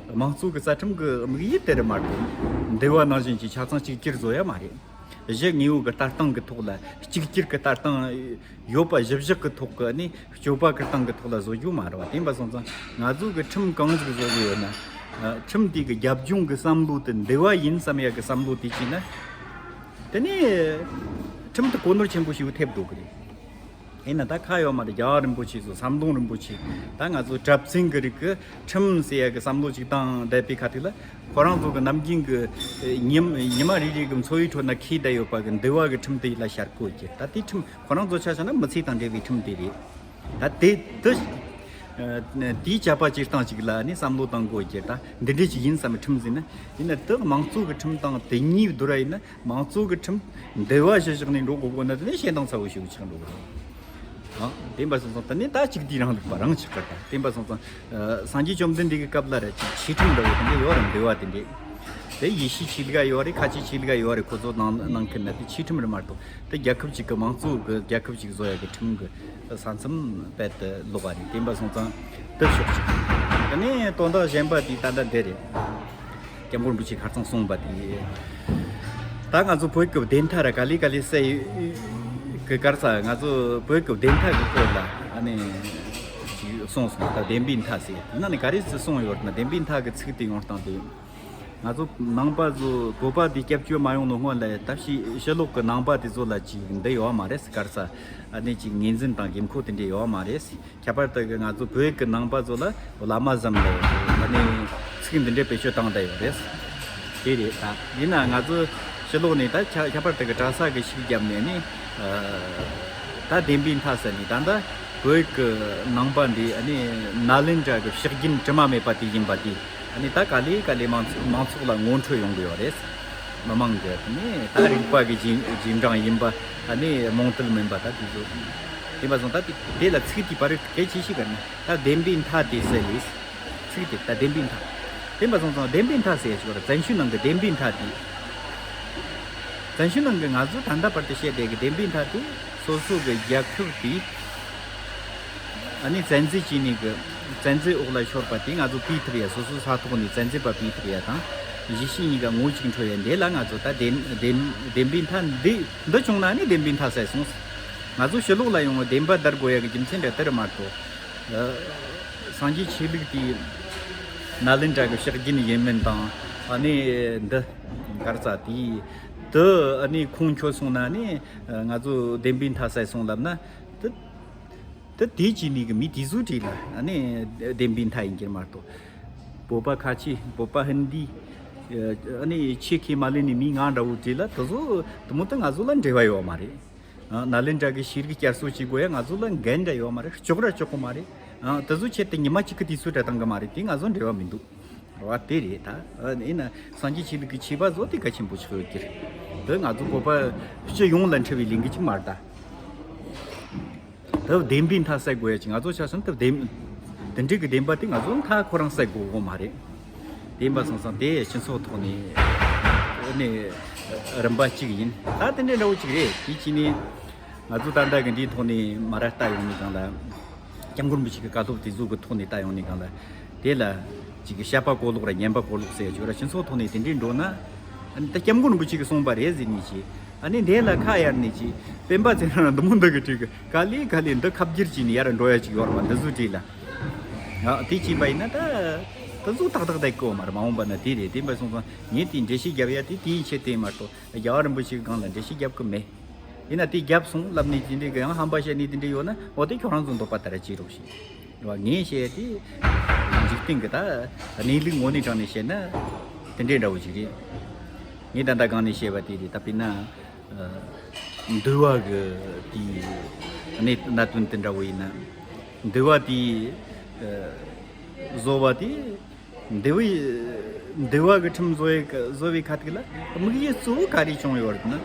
དམངས་གཙོ་གི་རྩ་ཁྲིམས་ཀྱི་དམིགས་ཡུལ་དེ་རེད་མ་གཏོགས་འདུལ་བ་ནང་བཞིན་གྱི་ཆ་ཚང་གཅིག་གྱུར་བཟོ་ཡ་མ་རེད། གཞི་དངོས་པོ་གི་ལྟ་སྟངས་ཀྱི་ཐོག་ལ་གཅིག་གྱུར་གྱི་ལྟ་སྟངས་ཡོད་པ་གཞི་བཞག་གི་ཐོག་གི་ནི་སྤྱོད་པ་གི་སྟངས་ཀྱི་ཐོག་ལ་བཟོ་རྒྱུ་མ་རེད་བ། དེ་འབའ་སོང་ཙང་ང་ཚོ་གི་ཁྲིམས་གང་ཟིག་བཟོ་གི་ཡོད་ན། ཨ་ཁྲིམས་དེ་གི་རྒྱབ་ལྗོངས་ཀྱི་བསམ་བློ་དེ་འདུལ་བ་ཡིན་བསམ་ཡ་གི་བསམ་བློ་དེ་བྱས་ན། དེ་ནས་ཁྲིམས་དེ་གོ་ནོར་ཆེན་པོ་ཞིག་ཐེབས་འགྲོ་གི་རེད། ཡིན་ན་ད་ཁ་ཡོད་མ་རེད། རྒྱལ་བ་རིན་པོ་ཆེ་ཚོ་ཟམ་གདོང་རིན་པོ་ཆེ་ད་ང་ཚོ་གྲྭ་བཙུན་གི་རིགས་ཀྱི་ཁྲིམས་ཟེར་ཡ་གི་བསམ་བློ་ཅིག་བཏང་བསྡད་པའི་ཁ་ཐུག་ལ་ཁོ་རང་ཚོ་གི་ནམ་རྒྱུན་གི་ཉི་ཉི་མ་རེ་རེ་གི་འཚོ་བའི་ཁྲོད་ན་འཁྱེར་བསྡད་ཡོད་པ་གི་འདུལ་བ་གི་ཁྲིམས་དེ་ལ་ཤར་གོ་གི་ད་དེ་ཁྲིམས་ཁོ་རང་ཚོ་ཆ་བཞག་ན་མི་ཚེ་དང་འབྲེལ་བའི་ཁྲིམས་དེ་རེད། ད་དེ་དེ་དེའི་བྱ་བ་བྱེད་སྟངས་ཅིག་ལ་ནི་བསམ་བློ་བཏང་དགོས་ཀྱི་ད་འདི་འདྲས་ཅིག་ཡིན་བསམ་ཁྲིམས་ཟིན་ན་ཡིན་ན་དེ་དམངས་གཙོ་གི་ཁྲིམས་དང་དེ་གཉིས་བསྡུར་བ་ཡིན་ན། མང་གཙོ་གི་ཁྲིམས་འདུལ་བ་གཞི་བཞག་ནས་འགྲོ་དགོས་དགོས་ན་དེ་ནས་ཞེ་སྡང་ཚ་བོ་ཞིག་ཆགས་འགྲོ་གི་རེད། ཨ་དེ་འབའ་སོང་ཙང་དེ་ནས་ད་གཅིག་བསྡུས་རིང་ལུགས་པ་རང་ཆགས་ཀྱི་རེད། དེ་འབའ་སོང་ཙང་ཨ་སངས་རྒྱས་བཅོམ་ལྡན་འདས་ཀྱི་སྐབས་ལ་རེད་ཅིག་ཆོས་ཁྲིམས་འདྲ་བོ་དེ་འདྲ་ཡོད་རེད། འདུལ་བ་དེ་འདྲས་དེ་ཡེ་ཤུའི་ཆོས་ལུགས་ཡོད་རེད། ཁ་ཆེའི་ཆོས་ལུགས་ཡོད་རེད། ཁོ་ཚོ་ནང་ནང་ཁུལ་ན་དེ་ཆོས་ཁྲིམས་རེད་མ་གཏོགས་དེ་རྒྱལ་ཁབ་ཅིག་གི་མང་གཙོ་གི་རྒྱལ་ཁབ་ཅིག་བཟོ་ཡ་གི་ཁྲིམས་གི་ས་མཚམས་རྦད་དེ་ལོག་པ་རེད། དེ་འབའ་སོང་ཙང་དེ་ཕྱོགས་གཅིག་དེ་ནས་དོན་དག་གཞན་པ་དེ་ད་ལྟ་འདི་རེད། སྐྱབས་མགོན་རིན་པོ་ཆེ་ཁ་རྩང་གསུངས་པ་དེ། ད་ང་ཚོ་བོད་ཀྱི་བདེན་མཐའ་ར་ག་ལེ་ག་ལེ་གསལ་ཡོད་གི་སྐར་ས་ང་ཚོ་བོད་ཀྱི་བདེན་མཐའ་གི་སྐོར་ལ་ཨ་ནི་ཅིག་གསུངས་སོང་། ད་བདེན་པའི་མཐའ་ཟེར་དེ་ནང་ནས་ག་རེ་ཟེར་གསུངས་ཡོད་ན་བདེན་པའི་མཐའ་གི་ཚིག་དེ་ཡོང་སྟངས་དེ། ང་ཚོ་ནང་པ་ཚོ་བོད་པ་དེ་སྐྱབས་བཅོལ་མ་ཡོང་ནོ་སྔོན་ལ་ད་ཕྱི་ཕྱི་ལོགས་ཀྱི་ནང་པ་དེ་ཚོ་ལ་ཅིག་འདི་ཡོད་མ་རེད་སྐར་ས་ཨ་ནི་ཅིག་ངོས་འཛིན་དང་དགོས་མཁོ་དེ་འདྲས་ཡོད་མ་རེད། ཁྱད་པར་དུ་གི་ང་ཚོ་བོད་ཀྱི་ནང་པ་ཚོ་ལ་བླ་མ་ཟམ་ལས་ཨ་ནི་ཚིག་འདི་འདྲའི་བེད་སྤྱོད་བཏང་བསྡད་ཡོད་རེད། དེ་རེད་ད། ཡིན་ན་ང་ཚོ་ཕྱི་ལོགས་ནས་ད་ཁྱད་ཁྱད་པར་དུ་གི་གྲྭ་ས་གི་ཤིག་བརྒྱབ་ནས་ནི་ད་བདེན་པའི་མཐའ་ཟེར་ནས་ད་ལྟ་བོད་ཀྱི་ནང་པ་འདི་ཨ་ནི་ནཱ་ལེནྡྲ་གི་ཕྱག་རྒྱུན་དྲི་མ་མེད་པ་དེ་ཡིན་པ་དེ་ཨ་ནི་ད་ག་ལེ་ག་ལེ་མང་ཚོགས་མང་ཚོགས་ལ་ངོ་འཕྲོད་ཡོང་གི་ཡོད་རེད། མི་མང་གི་ཨ་ནི་ད་རིག་པ་གི་རྗེས་རྗེས་འབྲང་ཡིན་པ་ཨ་ནི་རྨོངས་དད་མིན་པ་ད་དེ་ཚོ་ཡིན་པ་སོང་ད་དེ་དེ་ལ་ཚིག་དེ་བར་གལ་ཆེ་ཤོས་ག་ནི་ད་བདེན་པའི་མཐའ་དེ་ཟེར་ལས། ཚིག་དེ་ད་བདེན་པའི་མཐའ། བདེན་པ་སོང་ཙང་བདེན་པའི་མཐའ་ཟེར་ཞིག་བར་བཙན་བྱོལ་ནང་གི་བདེན་པའི་མཐའ་དེ། བཙན་བྱོལ་ནང་གི་ང་ཚོ་ད་ལྟ་བར་དུ་བཤད་བསྡད་གི་བདེན་པའི་མཐའ་དེ་སོ་སོ་གི་རྒྱལ་ཁབ་དེ་ཨ་ནི་བཙན་འཛུལ་བྱས་ནས་གི་བཙན་འཛུལ་འོག་ལ་ཤོར་པ་དེ་ང་ཚོ་སྤེལ་ཐུབ་ཡ། སོ་སོ་ས་ཐོག་ནས་བཙན་འཛུལ་པ་སྤེལ་ཐུབ་ཡ་དང་གཞིས་བྱེས་གཉིས་ཀ་ངོ་གཅིག་འཕྲོད་ཡ་འདི་ལ་ང་ཚོ་ད་བདེན་བདེན་བདེན་པའི་མཐའ་འདི་འདི་བྱུང་ན་ནི་བདེན་པའི་མཐའ་ཟེར་སོང་། ང་ཚོ་ཕྱི་ལོགས་ལ་ཡོང་བ་བདེན་པ་བདར་དགོས་ཡ་གི་རྒྱུ་མཚན་འདྲ་དེ་རུ་མ་གཏོགས། སངས་རྒྱས་ཆོས་ལུགས་དེ་ནཱ་ལེནྡྲ་གི་ཕྱག་རྒྱུན་ཡིན་མིན་དང་ཨ་ནི་འདི་གར་ས་དེའི་ དུ་ཨ་ནི་ཁོང་ཁྱོད་སོང་ན་ནི་ང་ཚོ་བདེན་པའི་མཐའ་གསལ་སོང་ལབ་ན། དུ་དུ་དེ་ཅི་ནི་གི་མི་དེ་ཚོ་བྲིས་ལ་ཨ་ནི་བདེན་པའི་མཐའ་ཡིན་གྱི་མ་གཏོགས། བོད་པ་ཁ་ཆེ་བོད་པ་ཧིན་དི་ཨ་ནི་ཆེ་ཁེ་མ་ལེན་ནི་མི་ང་འདྲ་བོ་བྲིས་ལ་དུ་ཚོ་དུ་མོ་དུ་ང་ཚོ་ལ་འབྲེལ་བ་ཡོད་མ་རེད། ཨ་ནཱ་ལེནྡྲ་གི་ཤེས་རིག་བསྐྱར་གསོ་བྱེད་དགོས་ཡ་ང་ཚོ་ལ་འགན་འདྲ་ཡོད་མ་རེད། ལྕོགས་ར་ལྕོགས་གི་མ་རེད། ཨ་དེ་ཚོ་ཆེད་དུ་ཉི་མ་གཅིག་གི་དུས་ཚོད་འདྲ་བཏང་གི་མ་རེད། དེ་ང་ཚོ་འབྲེལ་བ་མི་འདུག་ར་བ། དེ་རེད་ད། ཨ་ཡིན་ན་སངས་རྒྱས་ཆོས་ལུགས་ཀྱི་ཆོས་པ་ཚོ་དེ་གལ་ཆེན་པོ་ཆགས་ཡོད་ཀྱི་རེད། དེ་ང་ཚོ་བོད་པ་སྤྱི་ཡོངས་ལ་འཁྲི་བའི་ལས་འགུལ་ཅིག་མ་རེད་ད། དེ་བདེན་པའི་མཐའ་གསལ་དགོས་ཡ་ཅིག་ང་ཚོ་ཆ་བཞག་ན་དེ་བདེན། དེ་འདྲའི་གི་བདེན་པ་དེ་ང་ཚོ་མཐའ་ཁོ་རང་གསལ་དགོས་དགོས་མ་རེད། དེ་ཡིན་པ་སོང་ཙང་དེ་སྤྱི་ཚོགས་ཐོག་ནས་ནས་རིམ་པ་གཅིག་ཡིན། ད་དེ་འདྲའི་འདྲ་བོ་གཅིག་རེད། དེ་ཕྱིན་ནས་ང་ཚོ་ད་ལྟ་གི་འདིའི་ཐོག་ནས་མ་ར་ལྟ་ཡོང་ནས་གང་ལ། སྐྱབས་མགོན་རིན་པོ་ཆེ་གི་བཀའ་སློབ་དེ་ཚོ་གི་ཐོག་ནས་ལྟ་ཡོང་ནས་གང་ལ། དེ་ལ་ཅིག་གི་བཤད་པ་གོ་ལོག་ར་ཉན་པ་གོ་ལོག་ཟེར་ཡ་ཅིག་ར་སྤྱི་ཚོགས་ཐོག་ནས་དེ་འདྲའི་འགྲོ་ན། ད་སྐྱབས་མགོན་རིན་པོ་ཆེ་གིས་གསུངས་པ་རེད་ཟེར་ནས་ཅིག་ཨ་ནི་འདས་ལ་ཁ་གཡར་ནས་ཅིག་སྤེན་པ་ཚེ་རིང་འདི་མོ་འདི་གི་ཁྲིད་གི་ག་ལེ་ག་ལེ་འདི་ཁ་བསྒྱུར་བྱས་ནས་ཡར་འགྲོ་ཡ་ཅིག་ཡོད་རེད་པ། འདི་ཚོ་བྲིས་ལ། ཨ་དེ་བྱས་པ་ཡིན་ན་ད་དེ་ཚོ་ཏག་ཏག་བསྡད་གི་ཡོད་མ་རེད། མ་འོངས་པ་ན་དེ་རེད། དེ་འབའ་སོང་ཙང་ངས་དེའི་འགྲེལ་བཤད་རྒྱབ་ཡ་དེ་དེའི་ཆེད་དེ་མ་གཏོགས་རྒྱལ་བ་རིན་པོ་ཆེ་གི་སྒང་ལ་འགྲེལ་བཤད་རྒྱབ་གི་མེད། ཡིན་ན་དེ་རྒྱབ་སོང་ལབ་ནས་དེ་འདྲའི་གི་ཡང་ཧམ་པ་བཤད་ནས་དེ་འདྲའི་ཡོད་ན་འོ་དེ་ཁྱོད་རང་ཚོ་འདོད་པ་ལྟར་བྱེད་རོགས་ཞེས། རེད་བ། ངས་བཤད་ཡ་དེ་འཇིག་རྟེན་གི་ད་གནས་ལུགས་ངོ་ནས་དྲངས་ནས་བཤད་ན་དེ་འདྲའི་འདྲ་བོ་ཞིག་རེད། ངས་ད་ལྟ་སྒང་ནས་བཤད་པ་དེ་རེད། ད་དཔེར་ན་འདུལ་བ་གི་དེའི་གནད་གནད་དོན་དེ་འདྲ་བོ་ཡིན་ན། འདུལ་བ་དེའི་བཟོ་བ་དེ། འདུལ་བའི་འདུལ་བ་གི་ཁྲིམས་བཟོ་བའི་བཟོ་བའི་ཁ་ཐུག་ལ་དམིགས་ཡུལ་གཙོ་བོ་ག་རེ་བྱུང་ཡོད་རེད་ན།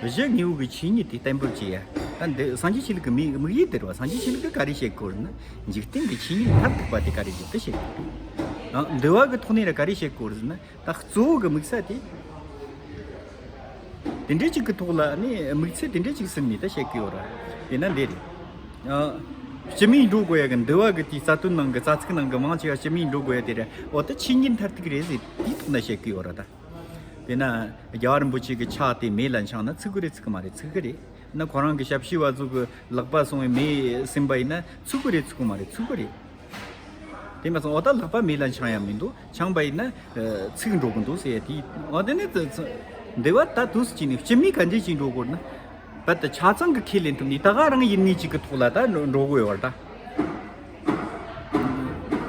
གཞི་དངོས་པོ་གི་ཆོས་ཉིད་དེ་བརྟན་པོར་བྱེད་ཡ། ད་འདི་སངས་རྒྱས་ཆོས་ལུགས་ཀྱི་དམིགས་དམིགས་ཡུལ་དེ་རེད་བ། སངས་རྒྱས་ཆོས་ལུགས་ཀྱིས་ག་རེ་བཤད་དགོས་རེད་ན། འཇིག་རྟེན་གྱི་ཆོས་ཉིད་མཐར་ཐུག་པ་དེ་ག་རེ་རེད་དེ་བཤད་དགོས་རེད། ཨ་འདུལ་བ་གི་ཐོག་ནས་ར་ག་རེ་བཤད་དགོས་རེད་ཟེར་ན། ད་གཙོ་བོ་གི་དམིགས་ས་དེ། དེ་འདྲའི་ཅིག་གི་ཐོག་ལ་ནི་དམིགས་ཚད་དེ་འདྲའི་ཅིག་ཟིན་ནས་ད་བཤད་གི་ཡོད་ར། དེ་ན་འདི་རེད། ཨ། སྤྱི་མིང་འགྲོ་དགོས་ཡ་གི་འདུལ་བ་གི་དེའི་རྩ་དོན་ནང་གི་རྩ་ཚིག་ནང་གི་མང་ཆེ་བ་སྤྱི་མིང་འགྲོ་དགོས་ཡ་དེ་རེད། འོ་ད་ཆོས་ཉིད་མཐར་ཐུག་རེད་ཟེར་དེའི་ཐོག་ན་བཤད་གི་ཡོད་ར་ད། དེ་ན་རྒྱལ་བ་རིན་པོ་ཆེ་གི་ཕྱག་དེ་མེ་ལ་འཆང་ན་ཚུགས་གི་རེད་ཚུགས་གི་མ་རེད། ཚུགས་གི་རེད། ན་ཁོ་རང་གི་ཞབས་ཕྱི་བ་ཚོ་གི་ལག་པ་སོང་བའི་མེ་ཟིན་པ་ཡིན་ན་ཚུགས་གི་རེད་ཚུགས་གི་མ་རེད། ཚུགས་གི་རེད། དེ་མ་སོང་འོ་ད་ལག་པ་མེ་ལ་འཆང་ཡ་མི་འདུག་འཆང་པ་ཡིན་ན་ཚིག་འགྲོ་གི་འདུག་ཟེར་ཡ་དེ། འོ་དེ་ནི་འདི་བ་ད་དུས་སུ་ཅི་ནི་སྤྱི་མི་ག་འདྲས་ཅིག་འགྲོ་དགོས་ན། བད་དུ་ཆ་ཚང་གི་ཁས་ལེན་ཐུབ་ནི་ད་ག་རང་ཡིན་ནི་ཅིག་གི་ཐོག་ལ་ད་འགྲོ་དགོས་བར་ད།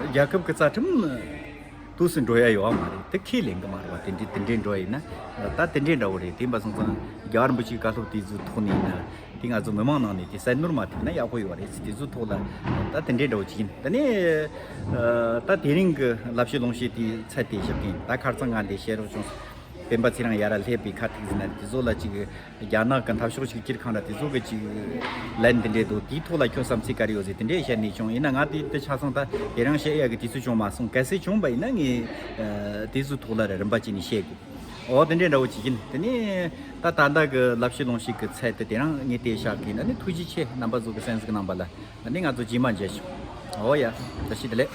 རྒྱལ་ཁབ་ཀྱི་རྩ་ཁྲིམས་དུས་སུ་འགྲོ་ཡ་ཡོད་མ་རེད། དེ་ཁས་ལེན་གི་མ་རེད་བ། དེ་འདྲའི་དེ་འདྲའི་འགྲོ་ཡིན་ན་ད་དེ་འདྲའི་འདྲ་བོ་རེད། དེ་འབའ་སོང་ཙང་རྒྱལ་བ་རིན་པོ་ཆེའི་བཀའ་སློབ་དེ་ཚོའི་ཐོག་ནས་ཡིན་ན་དེ་ང་ཚོ་མི་མང་ནང་ནས་དེ་གསལ་ནོར་མ་ཐེབས་ན་ཡག་པོ་ཡོད་རེད། དེ་ཚོའི་ཐོག་ལ་ད་དེ་འདྲའི་འདྲ་བོ་ཅིག་ཡིན། ད་ནས་ད་དེ་རིང་གི་ལབ་བཤད་ལུང་བཤད་དེའི་ཚད་དེ་བཞག་གིན་ད་ཁ་རྩང་ང་འདི་བཤད་རོགས་བྱུང་། སྤེན་པ་ཚེ་རིང་ཡར་སླེབས་པའི་ཁ་ཐུག་ཟིན་ན་དེ་ཚོ་ལ་ཅིག་རྒྱ་ནག་གི་འཐབ་ཕྱོགས་ཅིག་སྤྱིར་ཁང་ར་དེ་ཚོ་གི་ཅིག་ལན་དེ་འདྲས་འདུག་དེའི་ཐོག་ལ་ཁྱོད་བསམ་ཚུལ་ག་རེ་ཡོད་ཟེར་དེ་འདྲས་བཤད་ནས་བྱུང་། ཡིན་ན་ང་དེ་དེ་ཆ་ཚང་ད་དེ་རིང་བཤད་ཡ་གི་དུས་ཚོད་བྱུང་མ་སོང་། གལ་སྲིད་བྱུང་བ་ཡིན་ན་ངས་དེ་ཚོའི་ཐོག་ལ་ར་རིམ་པ་བྱས་ནས་བཤད་དགོས། འོ་དེ་འདྲས་འདྲ་བོ་ཅིག་ཡིན། དེ་ནས་ད་ད་ལྟ་གི་ལབ་བཤད་ལུང་བཤད་གི་ཚད་དེ་དེ་རིང་ངས་དེ་བཞག་གི་ཡིན། ད་ནི་ཐུགས་རྗེ་ཆེ་རྣམ་པ་ཚོ་གི་གསན་གཟིགས་གནང་པ་ལ། ད་ནི་ང་ཚོ་རྗེས་མ་མཇལ་ཆོག་འོ་ཡ། བཀྲ་ཤིས་བདེ་ལེགས།